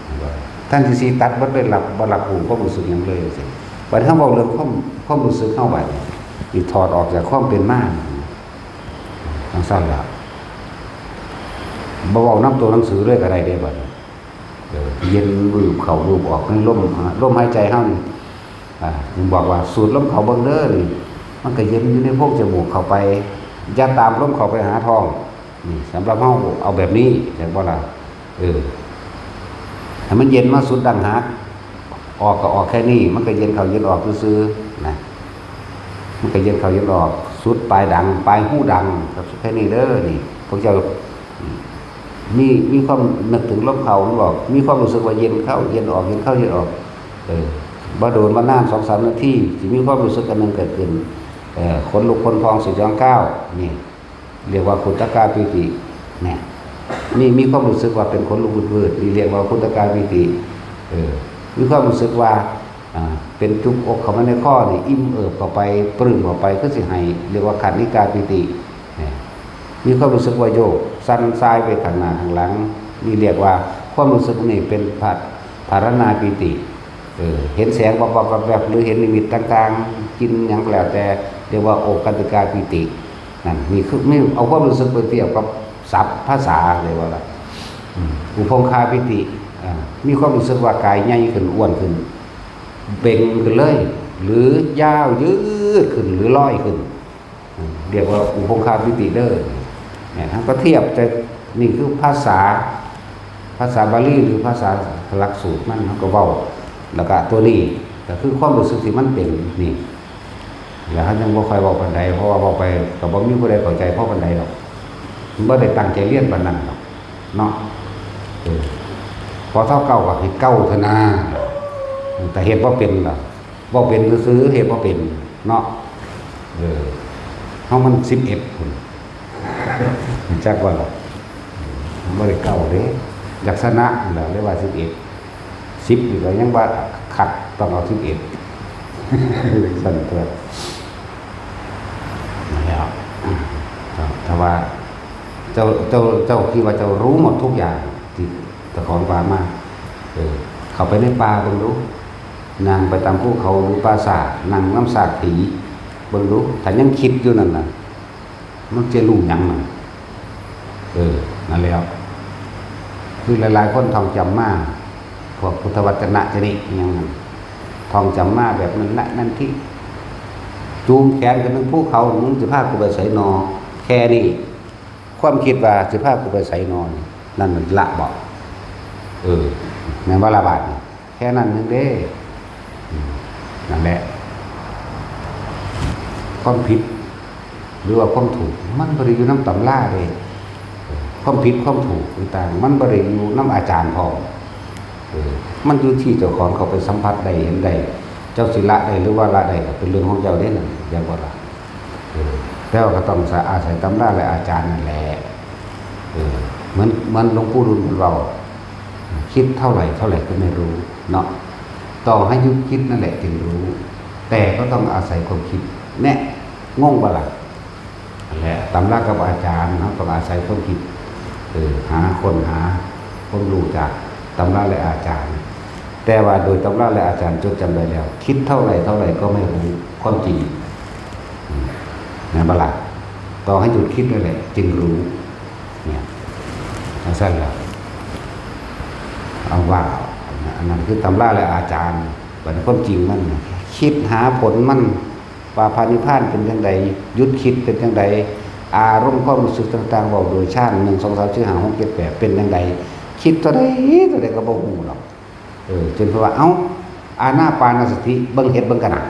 แม่นบ่ ฌานที่สี่ตัดเบิดเลย รับ บ่รับรู้ความรู้สึกหยังเลยจั่งซี้ บัดนี้เฮาเว้าเรื่องความ ความรู้สึกเฮาบัดนี้ สิถอดออกจากความเป็นมา จั่งซั่นล่ะ บ่เว้านำตัวหนังสือเลยก็ได้เด้บัดนี้ เออ เย็นวืบเข้าวืบออกในลม ลมหายใจเฮานี่ อ่า ผมบอกว่าสูดลมเข้าเบิ่งเด้อนี่ มันก็เย็นอยู่ในโพรงจมูกเข้าไป อย่าตามลมเข้าไปหาท้อง นี่ สำหรับเฮาเอาแบบนี้ แม่นบ่ล่ะ เออ ให้มันเย็นมาสุดดั้งหาก ออกก็ออกแค่นี้ มันก็เย็นเข้าเย็นออกซื่อๆ นะ มันก็เย็นเข้าเย็นออก สุดปลายดัง ปลายฮูดัง ครับ สุดแค่นี้เด้อ นี่ พวกเจ้า มี มีความนึกถึงลมเข้าลมออก มีความรู้สึกว่าเย็นเข้าเย็นออก เย็นเข้าเย็นออก เออ บ่โดนบ่นาน สองสามนาที สิมีความรู้สึกอันหนึ่งเกิดขึ้น เออ ขนลุกขนพอง สยองก้าว นี่ เรียกว่าขุทกาปีติ เนี่ย นี่มีความรู้สึกว่าเป็นขนลุกวืดๆ นี่เรียกว่าขุทกาปีติ เออ มีความรู้สึกว่า อ่า เป็นจุกอกเข้ามาในคอนี่ อิ่มเอิบเข้าไป ปลื้มเข้าไป คือสิให้ เรียกว่าขันธิกาปีติ เนี่ย มีความรู้สึกว่าโยก สั่นสายไปข้างหน้าข้างหลัง นี่เรียกว่าความรู้สึกนี่เป็นผะ- ภารณาปีติ เออ เห็นแสงวับวับแวบแวบ หรือเห็นนิมิตต่างๆ กินหยังก็แล้วแต่ เรียกว่าโอคันติกาปีติ นั่น นี่คือ นี่เอาความรู้สึกไปเทียบกับศัพท์ภาษาเลยว่าล่ะ อืม อุพงคาปีติ อ่า มีความรู้สึกว่ากายใหญ่ขึ้น อ้วนขึ้น เบ่งขึ้นเลย หรือยาวยืดขึ้น หรือลอยขึ้น อืม เรียกว่าอุพงคาปีติเด้อ เนี่ย ท่านก็เทียบจะ นี่คือภาษา ภาษาบาลี หรือภาษาหลักสูตรมัน มันก็เว้า แล้วก็ตัวนี้ก็คือความรู้สึกที่มันเป็น นี่ แล้วท่านยังบ่ค่อยเว้าปานใด เพราะว่าเว้าไปก็บ่มีผู้ใดเข้าใจพอปานใดดอก มันบ่ได้ตั้งใจเรียนปานนั้นดอก เนาะ เออ พอเท่าเก่าก็ให้เก่าเถอะนา แต่เฮ็ดบ่เป็นล่ะ บ่เป็นซื่อๆ เฮ็ดบ่เป็น เนาะ เออ เฮามันสิบเอ็ดพุ้น จักว่าล่ะ บ่ได้เก่าเด้ ลักษณะนั่นแหละ เรียกว่าสิบเอ็ด สิบนี่ก็ยังว่าคัก ต้องเอาสิบเอ็ด สั่นตัว นั่นแหละ ถ้าว่า เจ้า เจ้า เจ้าคิดว่าเจ้ารู้หมดทุกอย่างที่เจ้าของว่ามา เออ เข้าไปในป่าเบิ่งดู นั่งไปตามภูเขาหรือปราสาท นั่งนำซากผี เบิ่งดู ถ้ายังคิดอยู่นั่นน่ะ มันจะรู้หยังนั่น เออ นั่นแหละ คือหลายๆ คนท่องจำมา พวกพุทธวจนะชนิดอิหยังนั่น ท่องจำมาแบบนั้นละนั่นที่ จูงแขนขึ้นนำภูเขา มึงสิพากูไปไสนอ แค่นี้ ความคิดว่าสิพากูไปไสนอนี่ นั่นมันละบ่ เออ แม่นบ่ละบาดนี่ แค่นั้นหนึ่งเด้ อืม นั่นแหละ ความผิด หรือว่าความถูก มันบ่ได้อยู่นำตำราเด้ ความผิดความถูกต่างๆ มันบ่ได้อยู่นำอาจารย์พร้อม เออ มันอยู่ที่เจ้าของเข้าไปสัมผัสได้ เห็นได้ เจ้าสิละได้หรือว่าละได้ก็เป็นเรื่องของเจ้าเด้นั่น อย่าบ่ละ เออ แต่ว่าก็ต้องอาศัยตำราและอาจารย์นั่นแหละ เออ เหมือน เหมือนหลวงปู่ดูลย์เพิ่นเว้า คิดเท่าไหร่เท่าไหร่ก็ไม่รู้เนาะ ต้องให้หยุดคิดนั่นแหละจึงรู้ แต่ก็ต้องอาศัยความคิด แน่ งงบ่ล่ะ นั่นแหละ ตำรากับอาจารย์ เราต้องอาศัยความคิด เออ หา ค้นหาความรู้จากตำราและอาจารย์ แต่ว่าโดยตำราและอาจารย์จดจำได้แล้ว คิดเท่าไหร่เท่าไหร่ก็ไม่รู้ความจริง อืม แม่นบ่ล่ะ ต้องให้หยุดคิดนั่นแหละ จึงรู้ เนี่ย จั่งซั้นล่ะ เอาว่า อันนั้นคือตำราและอาจารย์ บัดนี้ความจริงมันน่ะ คิดหาผลมัน ว่าพระนิพพานเป็นจั่งใด หยุดคิดเป็นจั่งใด อารมณ์ความรู้สึกต่างๆ เว้าโดยฌาน หนึ่ง สอง สาม สี่ ห้า หก เจ็ด แปด เป็นจั่งใด คิดเท่าใดเท่าใดก็บ่ฮู้หรอก เออ จนเพิ่นว่า เอ้า อานาปานสติ เบิ่ง เฮ็ดเบิ่งกันนะ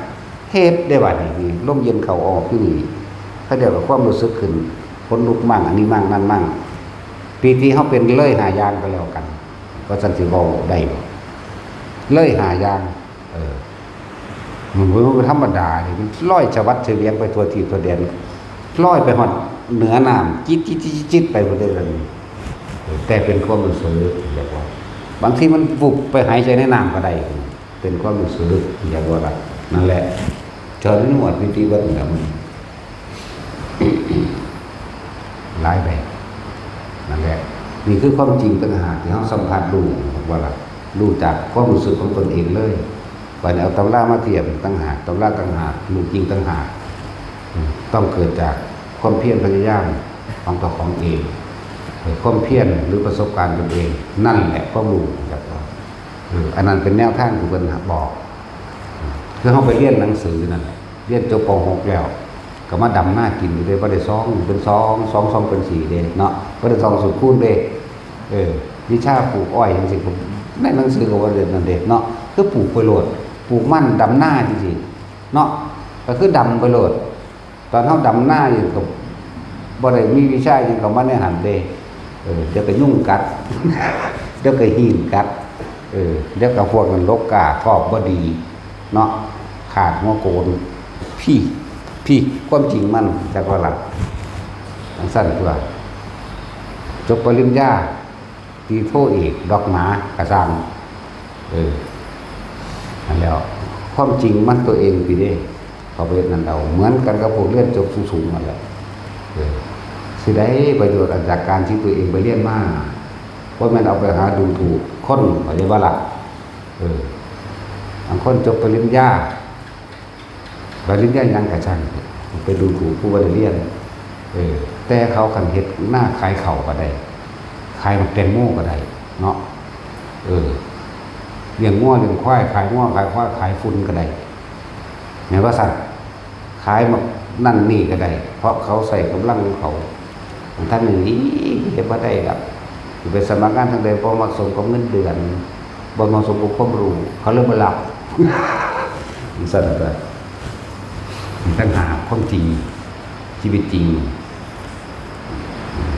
เฮ็ดได้บัดนี้ นี่ ลมเย็นเข้าออกอยู่นี่ เขาเรียกว่าความรู้สึกขึ้น ขนลุกมั่ง อันนี้มั่ง นั่นมั่ง ปีติเฮาเป็นเลยห้าอย่างก็แล้วกัน ว่าซั่นสิเว้าได้บ่ เลยห้าอย่าง เออ มันบ่ธรรมดานี่ มันลอยสะบัดสะเวียงไปทั่วทิศทั่วแดน ลอยไปฮอดเหนือน้ำ จิดๆๆๆ ไปหมดเลยล่ะนี่ เออ แต่เป็นความรู้สึก เรียกว่า บางทีมันวุบไปหายใจในน้ำก็ได้ เป็นความรู้สึก เรียกว่าละ นั่นแหละ เจ้านี่หมดวิธีวัดนี่ล่ะมัน หลายแบบ นั่นแหละ นี่คือความจริงต่างหากที่เราสัมผัสรู้ ว่าละ รู้จากความรู้สึกของตนเองเลย บัดนี้เอาตำรามาเทียบต่างหาก ตำราต่างหาก รู้จริงต่างหาก อืม ต้องเกิดจากความเพียรพยายามของตัวของเอง เออ ความเพียรหรือประสบการณ์ตนเอง นั่นแหละความรู้ อยากว่า เออ อันนั้นเป็นแนวทางที่เพิ่นบอก คือเราไปเรียนหนังสือนั่นแหละ เรียนจบ ป.หก แล้ว ก็มาดำนากินอยู่เด้ บ่ได้สอง เป็นสอง สอง สอง เป็นสี่ เด้เนาะ บ่ได้สองสูตรคูณเด้ เออ วิชาปลูกอ้อยจั่งซี้ ในหนังสือก็ว่าเรียนนั่นเด้เนาะ คือปลูกไปโลด ปลูกมันดำนาจั่งซี้เนาะ ก็คือดำไปโลด ตอนเฮาดำนาอยู่ก็บ่ได้มีวิชาหยังเข้ามาในหั้นเด้ เออ เดี๋ยวก็ยุงกัด เดี๋ยวก็ฮีนกัด เออ เดี๋ยวก็พวกนั้นลกกา คอบบ่ดี เนาะ ขาดหัวโกน พี่ พี่ ความจริงมัน จักว่าล่ะ จั่งซั้นตั๊ว จบปริญญา ตรีโทเอก ด็อกหมา กะซ่าง เออ นั่นแหล้ว ความจริงมันตัวเองติเด้ เขาไปเฮ็ดนั่นเอา เหมือนกันกับพวกเรียนจบสูงๆนั่นแหละ เออ สิได้ประโยชน์อันจากการที่ตัวเองไปเรียนมา บ่แม่นเอาไปหาดูถูกคน เข้าใจบ่ล่ะ เออ บางคนจบปริญญา ปริญญาหยังกะช่าง ไปดูถูกผู้บ่ได้เรียน เออ แต่เขาคันเฮ็ดนาขายข้าวกะได้ ขายบักแตงโมกะได้ เนาะ เออ เลี้ยงงัวเลี้ยงควาย ขายงัวขายควาย ขายฝุ่นกะได้ แม่นบ่ซั้น ขายบักนั่นนี่กะได้ เพราะเขาใช้กำลังของเขา ทางนี้เฮ็ดบ่ได้ดอก สิไปสมัครงานทางใด บ่เหมาะสมกับเงินเดือน บ่เหมาะสมกับความรู้ เขาเลยบ่รับ จั่งซั้นตั๊ว นี่ต่างหากความจริง ชีวิตจริง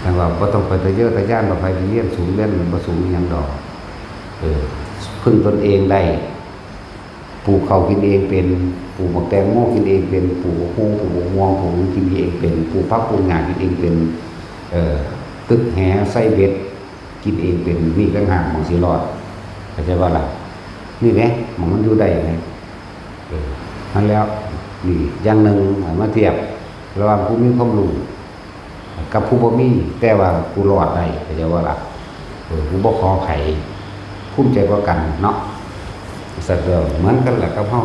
จั่งว่าบ่ต้องไปทะเยอทะยานว่าไผสิเรียนสูงเรียนบ่สูงอิหยังดอก เออ พึ่งตนเองได้ ปลูกข้าวกินเองเป็น ปลูกบักแตงโมกินเองเป็น ปลูกบักฮุ่ง ปลูกบักม่วง ปลูกหยังกินเองเป็น ปลูกผักปลูกหญ้ากินเองเป็น เอ่อ ตึกแหใส่เบ็ดกินเองเป็น นี่ต่างหากหม่องสิรอด เข้าใจบ่ล่ะ นี่แหม หม่องมันอยู่ได้แหม เออ นั่นแหล้ว นี่อย่างหนึ่ง เอามาเทียบระหว่างผู้มีความรู้กับผู้บ่มี แต่ว่ากูรอดได้ เข้าใจบ่ล่ะ เออ กูบ่ขอไผ ภูมิใจกว่ากันเนาะ สัตว์เดียวเหมือนกันแหละกับเฮา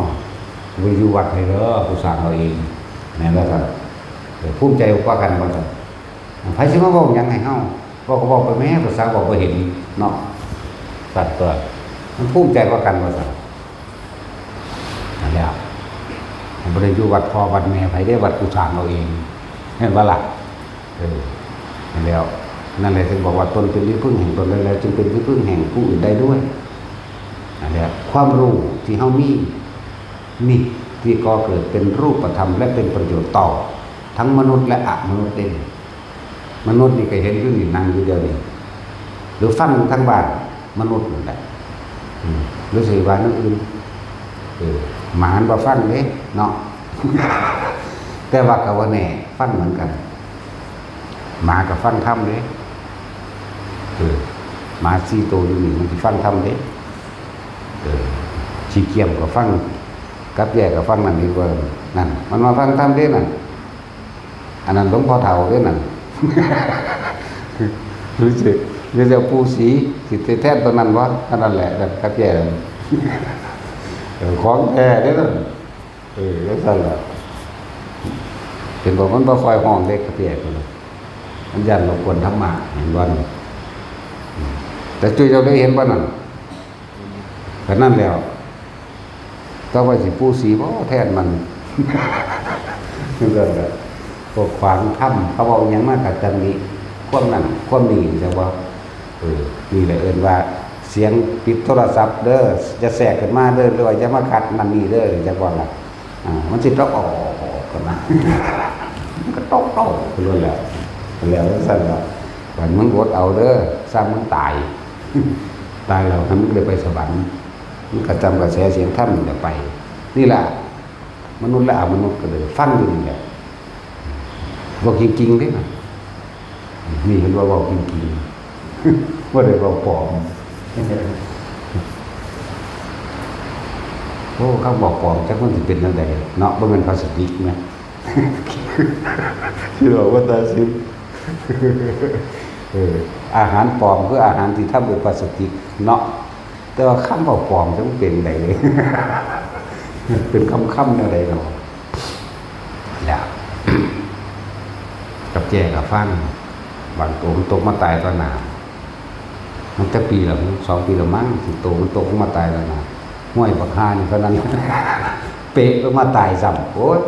บ่อยู่วัดให้เด้อ กูสร้างเอาเอง แม่นบ่ซั่น เออ ภูมิใจกว่ากันบ่ซั่น ไผสิมาเว้าหยังให้เฮา เว้าก็เว้าไปแหม ภาษาเว้าบ่เห็นเนาะ สัตว์ตัว มันภูมิใจกว่ากันว่าซั่น นั่นแหละ มันบ่ได้อยู่วัดพ่อวัดแม่ไผเด้ วัดกูสร้างเอาเอง แม่นบ่ล่ะ เออ นั่นแหล้ว นั่นแหละถึงบอกว่าตนเป็นที่พึ่งแห่งตนได้แล้ว จึงเป็นที่พึ่งแห่งผู้อื่นได้ด้วย นั่นแหละ ความรู้ที่เฮามี นี่ ที่ก่อเกิดเป็นรูปธรรมและเป็นประโยชน์ต่อ ทั้งมนุษย์และอมนุษย์เด้ มนุษย์นี่ก็เห็นอยู่นี่ นั่งอยู่เดี๋ยวนี้ หรือฟังทางบ้าน มนุษย์นั่นแหละ อืม หรือสิว่าแนวอื่น เออ หมามันบ่ฟังเด้เนาะ แต่ว่าก็บ่แน่ ฟังเหมือนกัน หมาก็ฟังธรรมเด้ เออ หมาสี่ตัวอยู่นี่มันสิฟังธรรมเด้ เออ ขี้เกียจก็ฟัง กับแย่ก็ฟังนั่นดีกว่า นั่น มันมาฟังธรรมเด้นั่น อันนั้นหลวงพ่อเฒ่าเด้นั่น หรือสิ หรือจะปู่ศรี สิแทนตัวนั้นบ่ อันนั้นแหละ นั่นกับแย่ เออ ของแท้เด้นั่น เออ จั่งซั้นล่ะ เป็นบอกมันบ่ค่อยฮ้องเด้กับแย่ตัวนั้น มันย้านรบกวนธรรมะ เห็นบ่นั่น แต่จุ้ยเจ้าได้เห็นบ่นั่น ก็นั่นแล้ว ต่อไปสิปู่ศรีบ่แทนมัน นั่นแหละ พวกขวางธรรม เขาเว้าหยังมาก็ตำหนิ ความนั่น ความนี่ จั่งว่า เออ นี่แหละเอิ้นว่า เสียงปิดโทรศัพท์เด้อ อย่าแทรกขึ้นมาเด้อ หรือว่าอย่ามาขัดนั่นนี่เด้อ จั่งว่าล่ะ อ่า มันสิตกออกกันนะ มันก็ตกๆไปโลดแหละ แล้วจั่งซั้นล่ะ บัดมึงอดเอาเด้อ ซ่ำมึงตาย ตายแล้ว ให้มึงได้ไปสวรรค์ มันก็จำกระแสเสียงธรรมนี่แหละไป นี่แหละ มนุษย์และอมนุษย์ก็เลยฟังอยู่นี่แหละ เว้าจริงๆเด้นะ นี่เห็นว่าเว้าจริงๆ บ่ได้เว้าปลอม โอ้ คำเว้าปลอมจักมันสิเป็นจั่งใดเนาะ บ่แม่นพลาสติกนะ ที่บอกว่าตาซิบ เออ อาหารปลอมคืออาหารที่ทำด้วยพลาสติกเนาะ แต่ว่าคำเว้าปลอมจักมันเป็นใด เป็นคำๆแนวใดเนาะ แล้ว กับแจ้กับฟัง บางตัวมันตกมาตายต่อหน้า มันจักปีละ สองปีละมั้ง สิโตมันตกลงมาตายต่อหน้า ห้วยบักห่านี่เท่านั้น เปะลงมาตายซ้ำ โอ๊ย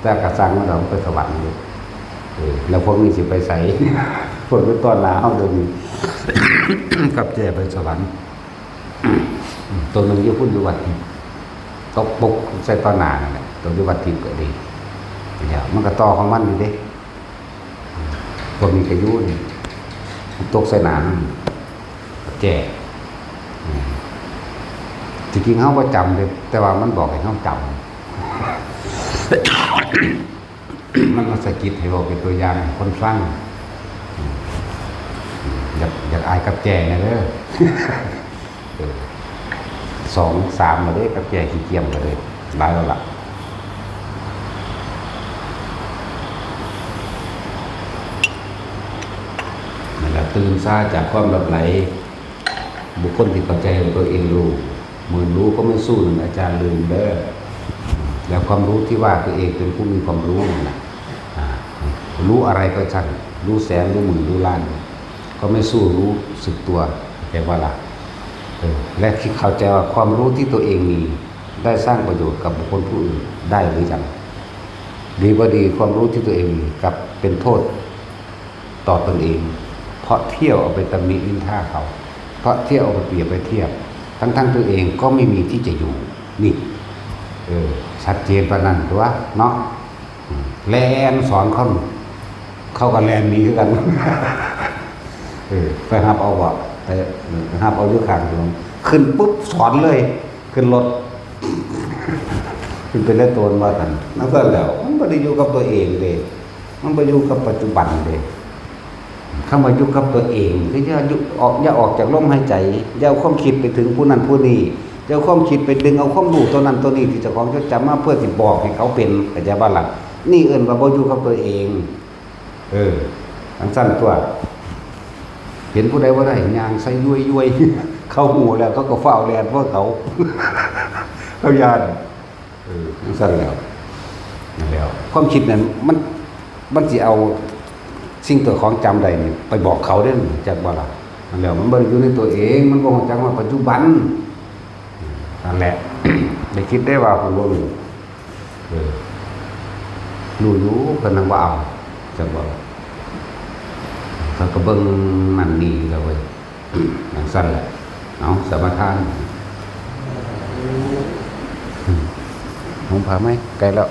แต่กะซ่างมันดอก มันไปสวรรค์อยู่ เออ แล้วพวกนี้สิไปไส พวกอยู่ต่อหน้าเฮาเดี๋ยวนี้ กับแจ้ไปสวรรค์ ตัวหนึ่งอยู่พุ้นอยู่วัดทิพย์ ตกปุกใส่ต่อหน้านั่นแหละ ตัวอยู่วัดทิพย์ก็ดี แล้วมันก็ต่อของมันอยู่เด้ พวกนี้ก็อยู่นี่ มันตกใส่หน้ามัน กับแจ้ อืม จริงๆเฮาบ่จำเด้ แต่ว่ามันบอกให้เฮาจำ มันมาสะกิดให้เว้าเป็นตัวอย่างให้คนฟัง อืม อยาก อยากอายกับแจ้แหน่เด้อ เออ สองสามแล้วเด้ กับแจ้ขี้เกียจแล้วเด้ หลายแล้วล่ะ นั่นแหละ ตื่นซาจากความหลับไหล บุคคลที่เข้าใจว่าตัวเองรู้ หมื่นรู้ก็ไม่สู้หนึ่งอาจารย์ลืมเด้อ แล้วความรู้ที่ว่าตัวเองเป็นผู้มีความรู้นั่นน่ะ อ่า รู้อะไรก็ช่าง รู้แสน รู้หมื่น รู้ล้าน ก็ไม่สู้รู้สึกตัว เข้าใจว่าล่ะ เออ และที่เข้าใจว่าความรู้ที่ตัวเองมี ได้สร้างประโยชน์กับบุคคลผู้อื่นได้หรือยัง ดีบ่ดี ความรู้ที่ตัวเองมีกลับเป็นโทษต่อตนเอง เพราะเที่ยวเอาไปตำหนินินทาเขา เพราะเที่ยวเอาไปเปรียบไปเทียบ ทั้งๆตัวเองก็ไม่มีที่จะอยู่ นี่ เออ ชัดเจนปานนั้นตัวเนาะ อืม แล่นสอนเขา เขาก็แล่นหนีคือกัน เออ ไปรับเอาบ่ ไป เออ ไปรับเอาอยู่ข้างถนน ขึ้นปุ๊บสอนเลย ขึ้นรถ ขึ้นไปเล่นโตนว่าซั่น นั่นซั่นแหล้ว มันบ่ได้อยู่กับตัวเองเด้ มันบ่อยู่กับปัจจุบันเด้ คำว่าอยู่กับตัวเอง คืออย่าอยู่ ออก อย่าออกจากลมหายใจ อย่าเอาความคิดไปถึงผู้นั้นผู้นี้ อย่าเอาความคิดไปดึงเอาความรู้ตัวนั้นตัวนี้ที่เจ้าของจดจำมาเพื่อสิบอกให้เขาเป็น เข้าใจบ่ล่ะ นี่เอิ้นว่าบ่อยู่กับตัวเอง เออ จั่งซั่นตัว เห็นผู้ใดบ่ได้ ย่างใส่ย้วยๆ เขาฮู้แล้ว เขาก็ฟ้าวแล่นเพราะเขา เขาย้าน เออ จั่งซั่นแหล้ว นั่นแหล้ว ความคิดนั้น มัน มันสิเอาสิ่งตัวของจำใดนี่ไปบอกเขาเด้อ จักบ่ล่ะ นั่นแหล้ว มันบ่ได้อยู่ในตัวเอง มันบ่รู้จักว่าปัจจุบัน นั่นแหละ ได้คิดได้ว่าผู้บ่รู้ เออ รู้อยู่ เพิ่นนั่งบ่เอา จักบ่ล่ะ เขาก็เบิ่งนั่นนี่แล้วเว้ย จั่งซั่นแหละ เอา สมาทาน อืม หุงผ้าไหม ใกล้แล้ว